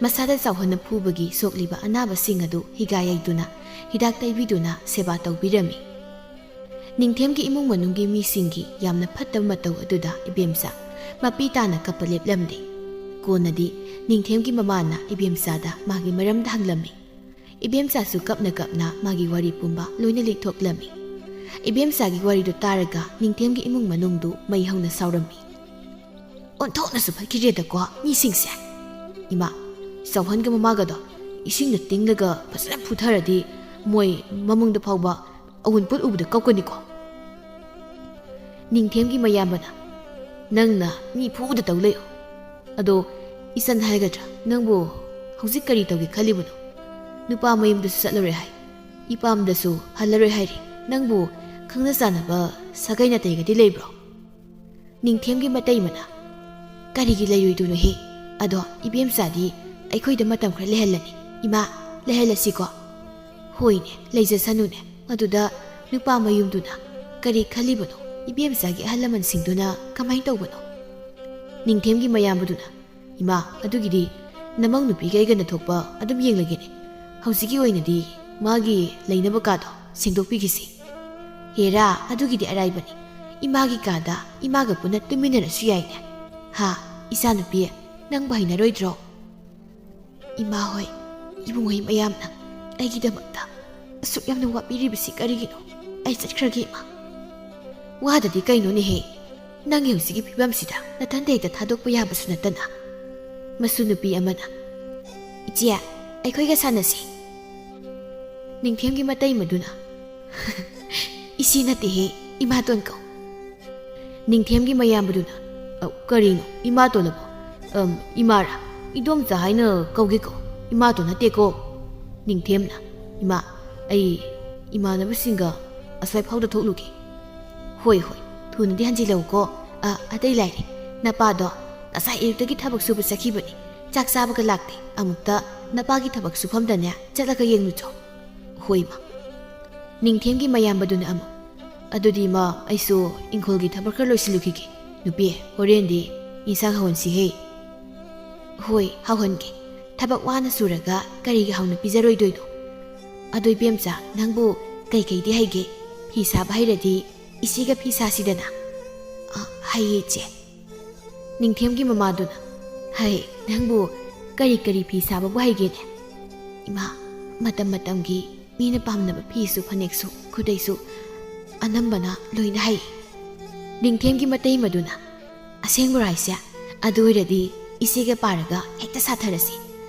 ꯃꯁꯥꯗ ꯆꯥꯎꯍꯟꯅ ꯐꯨꯕꯒꯤ ꯁꯣꯛꯂꯤꯕ ꯑꯅꯥꯕꯁꯤꯡ ꯑꯗꯨ ꯍꯤꯒꯥ ꯌꯩꯗꯨꯅ, ꯍꯤꯗꯥꯛ ꯇꯩꯕꯤꯗꯨꯅ ꯁꯦꯕꯥ ꯇꯧꯕꯤꯔꯝꯃꯤ꯫ ꯅꯤꯡꯊꯦꯝꯒꯤ ꯏꯃꯨꯡ ꯃꯅꯨꯡꯒꯤ ꯃꯤꯁꯤꯡꯒꯤ ꯌꯥꯝꯅ ꯐꯠꯇꯕ ꯃꯇꯧ ꯑꯗꯨꯗ ꯏꯕꯦꯝꯆꯥ ꯃꯄꯤ ꯇꯥꯅ ꯀꯞꯄ ꯂꯦꯞꯂꯝꯗꯦ꯫ ꯀꯣꯟꯅꯗꯤ ꯅꯤꯡꯊꯦꯝꯒꯤ ꯃꯃꯥꯅ ꯏꯕꯦꯝꯆꯥꯗ ꯃꯥꯒꯤ ꯃꯔꯝꯗ ꯍꯪꯂꯝꯃꯤ꯫ ꯏꯕꯦꯝꯆꯥꯁꯨ ꯀꯞꯅ ꯀꯞꯅ ꯃꯥꯒꯤ ꯋꯥꯔꯤ ꯄꯨꯝꯕ ꯂꯣꯏꯅ ꯂꯤꯊꯣꯛꯂꯝꯃꯤ꯫ ꯏꯕꯦꯝꯆꯥꯒꯤ ꯋꯥꯔꯤꯗꯨ ꯇꯥꯔꯒ ꯅꯤꯡꯊꯦꯝꯒꯤ ꯏꯃꯨꯡ ꯃꯅꯨꯡꯗꯨ ꯃꯩ ꯍꯧꯅ ꯁꯥꯎꯔꯝꯃꯤ꯫ ꯑꯣꯟꯊꯣꯛꯅꯁꯨ ꯐꯠꯈꯤꯗ꯭ꯔꯦꯗꯀꯣ ꯃꯤꯁꯤꯡꯁꯦ꯫ ꯏꯃꯥ, ꯆꯥꯎꯍꯟꯒ ꯃꯃꯥꯒꯗꯣ ꯏꯁꯤꯡꯅ ꯇꯤꯡꯂꯒ ꯐꯖꯅ ꯐꯨꯊꯔꯗꯤ ꯃꯣꯏ ꯃꯃꯪꯗ ꯐꯥꯎꯕ ꯑꯋꯨꯟꯄꯣꯠ ꯎꯕꯗ ꯀꯞꯀꯅꯤꯀꯣ꯫ ꯅꯤꯡꯊꯦꯝꯒꯤ ꯃꯌꯥꯝꯕꯅ, "ꯅꯪꯅ ꯃꯤ ꯐꯨꯗ ꯇꯧ ꯂꯩꯌꯨ꯫ ꯑꯗꯣ ꯏꯆꯟ ꯍꯥꯏꯒꯗ꯭ꯔꯥ, ꯅꯪꯕꯨ ꯍꯧꯖꯤꯛ ꯀꯔꯤ ꯇꯧꯒꯦ ꯈꯜꯂꯤꯕꯅꯣ? ꯅꯨꯄꯥ ꯃꯌꯨꯝꯗꯁꯨ ꯆꯠꯂꯔꯣꯏ ꯍꯥꯏ, ꯏꯄꯥꯝꯗꯁꯨ ꯍꯜꯂꯔꯣꯏ ꯍꯥꯏꯔꯤ꯫ ꯅꯪꯕꯨ ꯈꯪꯅ ꯆꯥꯟꯅꯕ ꯁꯥꯒꯩ ꯅꯥꯇꯩꯒꯗꯤ ꯂꯩꯕ꯭ꯔꯣ?" ꯅꯤꯡꯊꯦꯝꯒꯤ ꯃꯇꯩꯃꯅ, "ꯀꯔꯤꯒꯤ ꯂꯩꯔꯣꯏꯗꯣꯏꯅꯣꯍꯦ? ꯑꯗꯣ ꯏꯕꯦꯝꯆꯥꯗꯤ ꯑꯩꯈꯣꯏꯗ ꯃꯇꯝ ꯈꯔ ꯂꯩꯍꯜꯂꯅꯤ꯫ ꯏꯃꯥ, ꯂꯩꯍꯜꯂꯁꯤꯀꯣ?" "ꯍꯣꯏꯅꯦ, ꯂꯩꯖꯁꯅꯨꯅꯦ꯫ ꯑꯗꯨꯗ ꯅꯨꯄꯥ ꯃꯌꯨꯝꯗꯨꯅ ꯀꯔꯤ ꯈꯜꯂꯤꯕꯅꯣ? ꯏꯕꯦꯝꯆꯥꯒꯤ ꯑꯍꯜ ꯂꯃꯟꯁꯤꯡꯗꯨꯅ ꯀꯃꯥꯏꯅ ꯇꯧꯕꯅꯣ?" ꯅꯤꯡꯊꯦꯝꯒꯤ ꯃꯌꯥꯝꯕꯗꯨꯅ, "ꯏꯃꯥ, ꯑꯗꯨꯒꯤꯗꯤ ꯅꯃꯧ ꯅꯨꯄꯤꯒ ꯑꯩꯒꯅ ꯊꯣꯛꯄ ꯑꯗꯨꯝ ꯌꯦꯡꯂꯒꯦꯅꯦ꯫ ꯍꯧꯖꯤꯛꯀꯤ ꯑꯣꯏꯅꯗꯤ ꯃꯥꯒꯤ ꯂꯩꯅꯕ ꯀꯥꯗꯣ ꯁꯦꯡꯗꯣꯛꯄꯤꯈꯤꯁꯤ꯫ ꯍꯦꯔꯥ, ꯑꯗꯨꯒꯤꯗꯤ ꯑꯔꯥꯏꯕꯅꯤ꯫ ꯏꯃꯥꯒꯤ ꯀꯥꯗ ꯏꯃꯥꯒ ꯄꯨꯟꯅ ꯇꯨꯝꯃꯤꯟꯅꯔꯁꯨ ꯌꯥꯏꯅꯦ꯫ ꯍꯥ, ꯏꯆꯥꯅꯨꯄꯤ, ꯅꯪꯕꯨ ꯍꯩꯅꯔꯣꯏꯗ꯭ꯔꯣ?" "ꯏꯃꯥ ꯍꯣꯏ, ꯏꯕꯨꯡ ꯍꯣꯏ ꯃꯌꯥꯝꯅ ꯑꯩꯒꯤꯗꯃꯛꯇ ꯑꯁꯨꯛ ꯌꯥꯝꯅ ꯋꯥꯕꯤꯔꯤꯕꯁꯤ ꯀꯔꯤꯒꯤꯅꯣ? ꯑꯩ ꯆꯠꯈ꯭ꯔꯒꯦ, ꯏꯃꯥ꯫" "ꯋꯥꯗꯗꯤ ꯀꯩꯅꯣꯅꯦꯍꯦ? ꯅꯪꯒꯤ ꯍꯧꯖꯤꯛꯀꯤ ꯐꯤꯕꯝꯁꯤꯗ ꯅꯊꯟꯗ ꯍꯦꯛꯇ ꯊꯥꯗꯣꯛꯄ ꯌꯥꯕꯁꯨ ꯅꯠꯇꯅ꯫" ꯃꯁꯨ ꯅꯨꯄꯤ ꯑꯃꯅ, "ꯏꯆꯦ, ꯑꯩꯈꯣꯏꯒ ꯁꯥꯟꯅꯁꯤ꯫" ꯅꯤꯡꯊꯦꯝꯒꯤ ꯃꯇꯩꯃꯗꯨꯅ, "ꯏꯆꯦ ꯅꯠꯇꯦꯍꯦ, ꯏꯃꯥꯇꯣꯟ ꯀꯧ꯫" ꯅꯤꯡꯊꯦꯝꯒꯤ ꯃꯌꯥꯝꯕꯗꯨꯅ, "ꯑ, ꯀꯔꯤꯅꯣ, ꯏꯃꯥꯇꯣꯟ ꯑꯕꯣ? ꯑꯝ, ꯏꯃꯥꯔꯥ? ꯏꯗꯣꯝꯆꯥ ꯍꯥꯏꯅ ꯀꯧꯒꯦ ꯀꯧ, ꯏꯃꯥꯇꯣꯟ ꯅꯠꯇꯦꯀꯣ꯫" ꯅꯤꯡꯊꯦꯝꯅ, "ꯏꯃꯥ, ꯑꯩ ꯏꯃꯥꯟꯅꯕꯁꯤꯡꯒ ꯑꯁ꯭ꯋꯥꯏ ꯐꯥꯎꯗ ꯊꯣꯛꯂꯨꯒꯦ꯫" "ꯍꯣꯏ, ꯍꯣꯏ, ꯊꯨꯅꯗꯤ ꯍꯟꯖꯤꯜꯂꯛꯎꯀꯣ꯫ ꯑ, ꯑꯇꯩ ꯂꯥꯏꯔꯤ, ꯅꯄꯥꯗꯣ ꯉꯁꯥꯏ ꯑꯌꯨꯛꯇꯒꯤ ꯊꯕꯛ ꯁꯨꯕ ꯆꯠꯈꯤꯕꯅꯤ, ꯆꯥꯛ ꯆꯥꯕꯒ ꯂꯥꯛꯇꯦ꯫ ꯑꯃꯨꯛꯇ ꯅꯄꯥꯒꯤ ꯊꯕꯛ ꯁꯨꯐꯝꯗꯅꯦ ꯆꯠꯂꯒ ꯌꯦꯡꯂꯨꯆꯣ꯫" "ꯍꯣꯏ, ꯏꯃꯥ꯫" ꯅꯤꯡꯊꯦꯝꯒꯤ ꯃꯌꯥꯝꯕꯗꯨꯅ ꯑꯃꯨꯛ, "ꯑꯗꯨꯗꯤ, ꯏꯃꯥ, ꯑꯩꯁꯨ ꯏꯪꯈꯣꯜꯒꯤ ꯊꯕꯛ ꯈꯔ ꯂꯣꯏꯁꯤꯜꯂꯨꯈꯤꯒꯦ꯫ ꯅꯨꯄꯤ, ꯍꯣꯔꯦꯟꯗꯤ ꯏꯟꯁꯥꯡ ꯍꯧꯍꯟꯁꯤꯍꯦ꯫" "ꯍꯣꯏ, ꯍꯧꯍꯟꯒꯦ꯫ ꯊꯕꯛ ꯋꯥꯅ ꯁꯨꯔꯒ ꯀꯔꯤꯒꯤ ꯍꯥꯎꯅ ꯄꯤꯖꯔꯣꯏꯗꯣꯏꯅꯣ? ꯑꯗꯣ ꯏꯕꯦꯝꯆꯥ, ꯅꯪꯕꯨ ꯀꯩꯀꯩꯗꯤ ꯍꯩꯒꯦ? ꯐꯤ ꯁꯥꯕ ꯍꯩꯔꯗꯤ ꯏꯆꯦꯒ ꯐꯤ ꯁꯥꯁꯤꯗꯅ꯫" "ꯑ, ꯍꯩꯌꯦ, ꯏꯆꯦ꯫" ꯅꯤꯡꯊꯦꯝꯒꯤ ꯃꯃꯥꯗꯨꯅ, "ꯍꯩ, ꯅꯪꯕꯨ ꯀꯔꯤ ꯀꯔꯤ ꯐꯤ ꯁꯥꯕꯕꯨ ꯍꯩꯒꯦꯅꯦ?" "ꯏꯃꯥ, ꯃꯇꯝ ꯃꯇꯝꯒꯤ ꯃꯤꯅ ꯄꯥꯝꯅꯕ ꯐꯤꯁꯨ, ꯐꯅꯦꯛꯁꯨ, ꯈꯨꯗꯩꯁꯨ ꯑꯅꯝꯕꯅ ꯂꯣꯏꯅ ꯍꯩ꯫" ꯅꯤꯡꯊꯦꯝꯒꯤ ꯃꯇꯩꯃꯗꯨꯅ, "ꯑꯁꯦꯡꯕꯔꯣ ꯍꯥꯏꯁꯦ? ꯑꯗꯨ ꯑꯣꯏꯔꯗꯤ ꯏꯆꯦꯒ ꯄꯥꯔꯒ ꯍꯦꯛꯇ ꯁꯥꯊꯔꯁꯤ꯫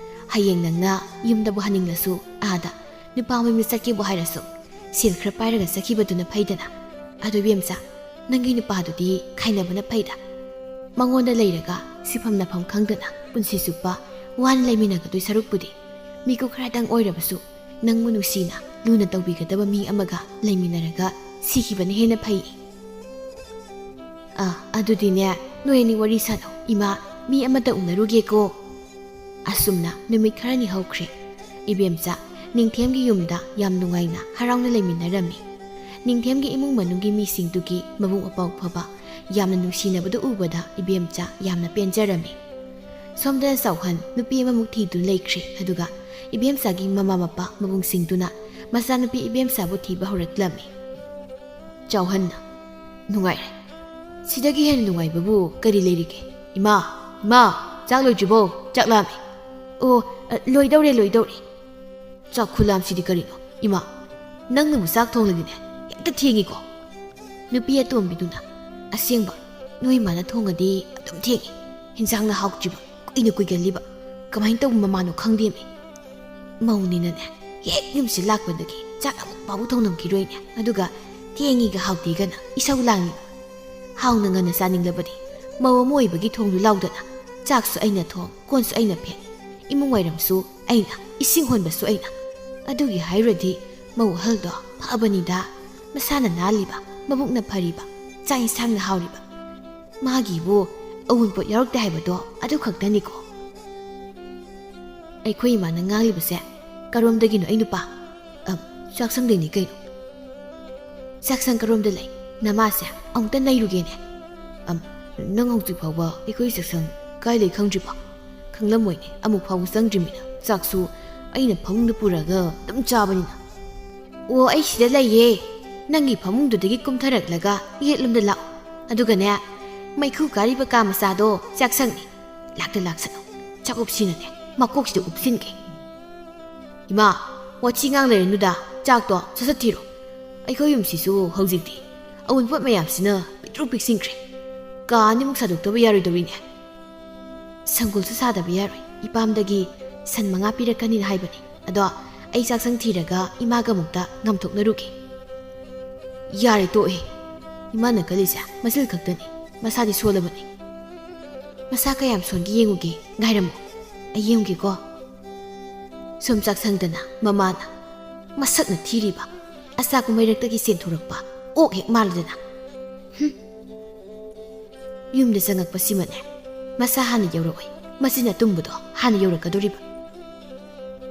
ꯍꯌꯦꯡ ꯅꯪꯅ ꯌꯨꯝꯗꯕꯨ ꯍꯟꯅꯤꯡꯂꯁꯨ ꯑꯥꯗ ꯅꯨꯄꯥ ꯃꯌꯨꯝꯗ ꯆꯠꯀꯦꯕꯨ ꯍꯥꯏꯔꯁꯨ ꯁꯦꯜ ꯈꯔ ꯄꯥꯏꯔꯒ ꯆꯠꯈꯤꯕꯗꯨꯅ ꯐꯩꯗꯅ꯫ ꯑꯗꯨ ꯏꯕꯦꯝꯆꯥ, ꯅꯪꯒꯤ ꯅꯨꯄꯥꯗꯨꯗꯤ ꯈꯥꯏꯅꯕꯅ ꯐꯩꯗ꯫ ꯃꯉꯣꯟꯗ ꯂꯩꯔꯒ ꯁꯤꯐꯝ ꯅꯐꯝ ꯈꯪꯗꯅ ꯄꯨꯟꯁꯤ ꯆꯨꯞꯄ ꯋꯥꯅ ꯂꯩꯃꯤꯟꯅꯒꯗꯣꯏ ꯁꯔꯨꯛꯄꯨꯗꯤ ꯃꯤꯀꯨꯞ ꯈꯔꯗꯪ ꯑꯣꯏꯔꯕꯁꯨ ꯅꯪꯕꯨ ꯅꯨꯡꯁꯤꯅ ꯂꯨꯅ ꯇꯧꯕꯤꯒꯗꯕ ꯃꯤ ꯑꯃꯒ ꯂꯩꯃꯤꯟꯅꯔꯒ ꯁꯤꯈꯤꯕꯅ ꯍꯦꯟꯅ ꯐꯩ꯫ ꯑꯥ, ꯑꯗꯨꯗꯤꯅꯦ, ꯅꯣꯏ ꯑꯅꯤ ꯋꯥꯔꯤ ꯁꯥꯅꯧ꯫ ꯏꯃꯥ, ꯃꯤ ꯑꯃꯇ ꯎꯅꯔꯨꯒꯦꯀꯣ꯫ ꯑꯁꯨꯝꯅ ꯅꯨꯃꯤꯠ ꯈꯔꯅꯤ ꯍꯧꯈ꯭ꯔꯦ꯫ ꯏꯕꯦꯝꯆꯥ ꯅꯤꯡꯊꯦꯝꯒꯤ ꯌꯨꯝꯗ ꯌꯥꯝ ꯅꯨꯡꯉꯥꯏꯅ ꯍꯔꯥꯎꯅ ꯂꯩꯃꯤꯟꯅꯔꯝꯃꯤ꯫ ꯅꯤꯡꯊꯦꯝꯒꯤ ꯏꯃꯨꯡ ꯃꯅꯨꯡꯒꯤ ꯃꯤꯁꯤꯡꯗꯨꯒꯤ ꯃꯕꯨꯛ ꯃꯄꯥꯎ ꯐꯕ, ꯌꯥꯝꯅ ꯅꯨꯡꯁꯤꯅꯕꯗꯨ ꯎꯕꯗ ꯏꯕꯦꯝꯆꯥ ꯌꯥꯝꯅ ꯄꯦꯟꯖꯔꯝꯃꯤ꯫ ꯁꯣꯝꯗꯅ ꯆꯥꯎꯍꯟ ꯅꯨꯄꯤ ꯑꯃꯃꯨꯛ ꯊꯤꯗꯨꯅ ꯂꯩꯈ꯭ꯔꯦ꯫ ꯑꯗꯨꯒ ꯏꯕꯦꯝꯆꯥꯒꯤ ꯃꯃꯥ ꯃꯄꯥ ꯃꯕꯨꯡꯁꯤꯡꯗꯨꯅ ꯃꯆꯥꯅꯨꯄꯤ ꯏꯕꯦꯝꯆꯥꯕꯨ ꯊꯤꯕ ꯍꯧꯔꯛꯂꯝꯃꯤ꯫ ꯆꯥꯎꯍꯟꯅ, "ꯅꯨꯡꯉꯥꯏꯔꯦ꯫ ꯁꯤꯗꯒꯤ ꯍꯦꯟꯅ ꯅꯨꯡꯉꯥꯏꯕꯕꯨ ꯀꯔꯤ ꯂꯩꯔꯤꯒꯦ? ꯏꯃꯥ, ꯏꯃꯥ, ꯆꯥꯛ ꯂꯣꯏꯗ꯭ꯔꯤꯕꯣ? ꯆꯥꯛ ꯂꯥꯝꯃꯦ꯫" "ꯑꯣ, ꯑ, ꯂꯣꯏꯗꯧꯔꯦ, ꯂꯣꯏꯗꯧꯔꯦ꯫" ꯆꯥꯛ ꯈꯨꯂꯥꯝꯁꯤꯗꯤ ꯀꯔꯤꯅꯣ? ꯏꯃꯥ, ꯅꯪꯅꯕꯨ ꯆꯥꯛ ꯊꯣꯡꯂꯗꯤꯅꯦ, ꯍꯦꯛꯇ ꯊꯦꯡꯉꯤꯀꯣ꯫ ꯅꯨꯄꯤ ꯑꯇꯣꯝꯕꯤꯗꯨꯅ, "ꯑꯁꯦꯡꯕ, ꯅꯣꯏ ꯏꯃꯥꯅ ꯊꯣꯡꯉꯗꯤ ꯑꯗꯨꯝ ꯊꯦꯡꯉꯤ꯫ ꯍꯤꯟꯖꯥꯡꯅ ꯍꯥꯎꯇ꯭ꯔꯤꯕ, ꯀꯨꯏꯅ ꯀꯨꯏꯒꯜꯂꯤꯕ꯫ ꯀꯃꯥꯏꯅ ꯇꯧꯕ ꯃꯃꯥꯅꯣ ꯈꯪꯗꯦꯃꯤ꯫ ꯃꯧꯅꯤꯅꯅꯦ, ꯍꯦꯛ ꯌꯨꯝꯁꯤ ꯂꯥꯛꯄꯗꯒꯤ ꯆꯥꯛ ꯑꯃꯨꯛ ꯐꯥꯎꯕ ꯊꯣꯡꯂꯝꯈꯤꯔꯣꯏꯅꯦ꯫ ꯑꯗꯨꯒ ꯊꯦꯡꯉꯤꯒ ꯍꯥꯎꯇꯦꯒꯅ ꯏꯁꯧ ꯂꯥꯡꯉꯤ꯫ ꯍꯥꯎꯅ ꯉꯟꯅ ꯆꯥꯅꯤꯡꯂꯕꯗꯤ ꯃꯧ ꯑꯃ ꯑꯣꯏꯕꯒꯤ ꯊꯣꯡꯗꯨ ꯂꯥꯎꯗꯅ꯫ ꯆꯥꯛꯁꯨ ꯑꯩꯅ ꯊꯣꯡ, ꯀꯣꯟꯁꯨ ꯑꯩꯅ ꯐꯦꯡ, ꯏꯃꯨꯡ ꯋꯥꯏꯔꯝꯁꯨ ꯑꯩꯅ, ꯏꯁꯤꯡ ꯍꯣꯟꯕꯁꯨ ꯑꯩꯅ꯫ ꯑꯗꯨꯒꯤ ꯍꯥꯏꯔꯨꯔꯗꯤ ꯃꯧ ꯑꯍꯜꯗꯣ ꯐꯕꯅꯤꯗ꯫ ꯃꯁꯥꯅ ꯅꯥꯜꯂꯤꯕ, ꯃꯕꯨꯛꯅ ꯐꯔꯤꯕ, ꯆꯥꯛ ꯏꯟꯁꯥꯡꯅ ꯍꯥꯎꯔꯤꯕ꯫ ꯃꯥꯒꯤꯕꯨ ꯑꯎꯟꯄꯣꯠ ꯌꯥꯎꯔꯛꯇꯦ ꯍꯥꯏꯕꯗꯣ ꯑꯗꯨ ꯈꯛꯇꯅꯤꯀꯣ꯫" "ꯑꯩꯈꯣꯏ ꯏꯃꯥꯅ ꯉꯥꯡꯂꯤꯕꯁꯦ ꯀꯔꯣꯝꯗꯒꯤꯅꯣ, ꯑꯩ ꯅꯨꯄꯥ?" "ꯑꯝ, ꯆꯥꯛꯁꯪꯗꯩꯅꯤ ꯀꯩꯅꯣ꯫" "ꯆꯥꯛꯁꯪ ꯀꯔꯣꯝꯗ ꯂꯩ? ꯅꯃꯥꯁꯦ ꯑꯃꯨꯛꯇ ꯅꯩꯔꯨꯒꯦꯅꯦ꯫" "ꯑꯝ, ꯅꯪ ꯍꯧꯖꯤꯛ ꯐꯥꯎꯕ ꯑꯩꯈꯣꯏ ꯆꯥꯛꯁꯪ ꯀꯥꯏ ꯂꯩ ꯈꯪꯗ꯭ꯔꯤꯕꯣ?" "ꯈꯪꯂꯝꯃꯣꯏꯅꯦ, ꯑꯃꯨꯛ ꯐꯥꯎꯕ ꯆꯪꯗ꯭ꯔꯤꯃꯤꯅ꯫ ꯆꯥꯛꯁꯨ ꯑꯩꯅ ꯐꯃꯨꯡꯗ ꯄꯨꯔꯒ ꯑꯗꯨꯝ ꯆꯥꯕꯅꯤꯅ꯫" "ꯑꯣ, ꯑꯩ ꯁꯤꯗ ꯂꯩꯌꯦ꯫ ꯅꯪꯒꯤ ꯐꯃꯨꯡꯗꯨꯗꯒꯤ ꯀꯨꯝꯊꯔꯛꯂꯒ ꯌꯦꯠꯂꯣꯝꯗ ꯂꯥꯛꯑꯣ꯫ ꯑꯗꯨꯒꯅꯦ, ꯃꯩꯈꯨ ꯀꯥꯔꯤꯕ ꯀꯥ ꯃꯆꯥꯗꯣ ꯆꯥꯛꯁꯪꯅꯤ꯫ ꯂꯥꯛꯇ ꯂꯥꯛꯁꯅꯨ꯫ ꯆꯥꯛ ꯎꯞꯁꯤꯅꯅꯦ, ꯃꯀꯣꯛꯁꯤꯗ ꯎꯞꯁꯤꯟꯒꯦ꯫" "ꯏꯃꯥ, ꯋꯥꯊꯤ ꯉꯥꯡ ꯂꯩꯔꯅꯨꯗ, ꯆꯥꯛꯇꯣ ꯁꯠ ꯁꯠ ꯊꯤꯔꯣ꯫ ꯑꯩꯈꯣꯏ ꯌꯨꯝꯁꯤꯁꯨ ꯍꯧꯖꯤꯛꯇꯤ ꯑꯋꯨꯟꯄꯣꯠ ꯃꯌꯥꯝꯁꯤꯅ ꯄꯤꯛꯇ꯭ꯔꯨ ꯄꯤꯛꯁꯤꯟꯈ꯭ꯔꯦ꯫ ꯀꯥ ꯑꯅꯤꯃꯨꯛ ꯁꯥꯗꯣꯛꯇꯕ ꯌꯥꯔꯣꯏꯗꯧꯔꯤꯅꯦ꯫" "ꯁꯪꯒꯣꯜꯁꯨ ꯁꯥꯗꯕ ꯌꯥꯔꯣꯏ꯫ ꯏꯄꯥꯝꯗꯒꯤ ꯁꯟ ꯃꯉꯥ ꯄꯤꯔꯛꯀꯅꯤꯅ ꯍꯥꯏꯕꯅꯤ꯫ ꯑꯗꯣ ꯑꯩ ꯆꯥꯛꯁꯪ ꯊꯤꯔꯒ ꯏꯃꯥꯒ ꯑꯃꯨꯛꯇ ꯉꯥꯝꯊꯣꯛꯅꯔꯨꯒꯦ꯫ ꯌꯥꯔꯦ, ꯇꯣꯛꯑꯦ꯫ ꯏꯃꯥꯅ ꯀꯜꯂꯤꯁꯦ ꯃꯆꯤꯜ ꯈꯛꯇꯅꯤ꯫ ꯃꯁꯥꯗꯤ ꯁꯣꯜꯂꯕꯅꯤ꯫ ꯃꯁꯥ ꯀꯌꯥꯝ ꯁꯣꯟꯒꯦ ꯌꯦꯡꯉꯨꯒꯦ꯫ ꯉꯥꯏꯔꯝꯃꯣ, ꯑꯩ ꯌꯦꯡꯉꯨꯒꯦꯀꯣ꯫ ꯁꯨꯝ ꯆꯥꯛꯁꯪꯗꯅ ꯃꯃꯥꯅ, "ꯃꯁꯛꯅ ꯊꯤꯔꯤꯕ, ꯑꯆꯥꯛꯄ ꯃꯩꯔꯛꯇꯒꯤ ꯆꯦꯟꯊꯣꯔꯛꯄ ꯑꯣꯛ ꯍꯦꯛ ꯃꯥꯜꯂꯗꯅ꯫ ꯍꯨꯝ꯫ ꯌꯨꯝꯗ ꯆꯪꯉꯛꯄꯁꯤꯃꯅꯦ, ꯃꯁꯥ ꯍꯥꯟꯅ ꯌꯧꯔꯛꯑꯣꯏ꯫ ꯃꯆꯤꯟ ꯑꯇꯨꯝꯕꯗꯣ ꯍꯥꯟꯅ ꯌꯧꯔꯛꯀꯗꯣꯔꯤꯕ꯫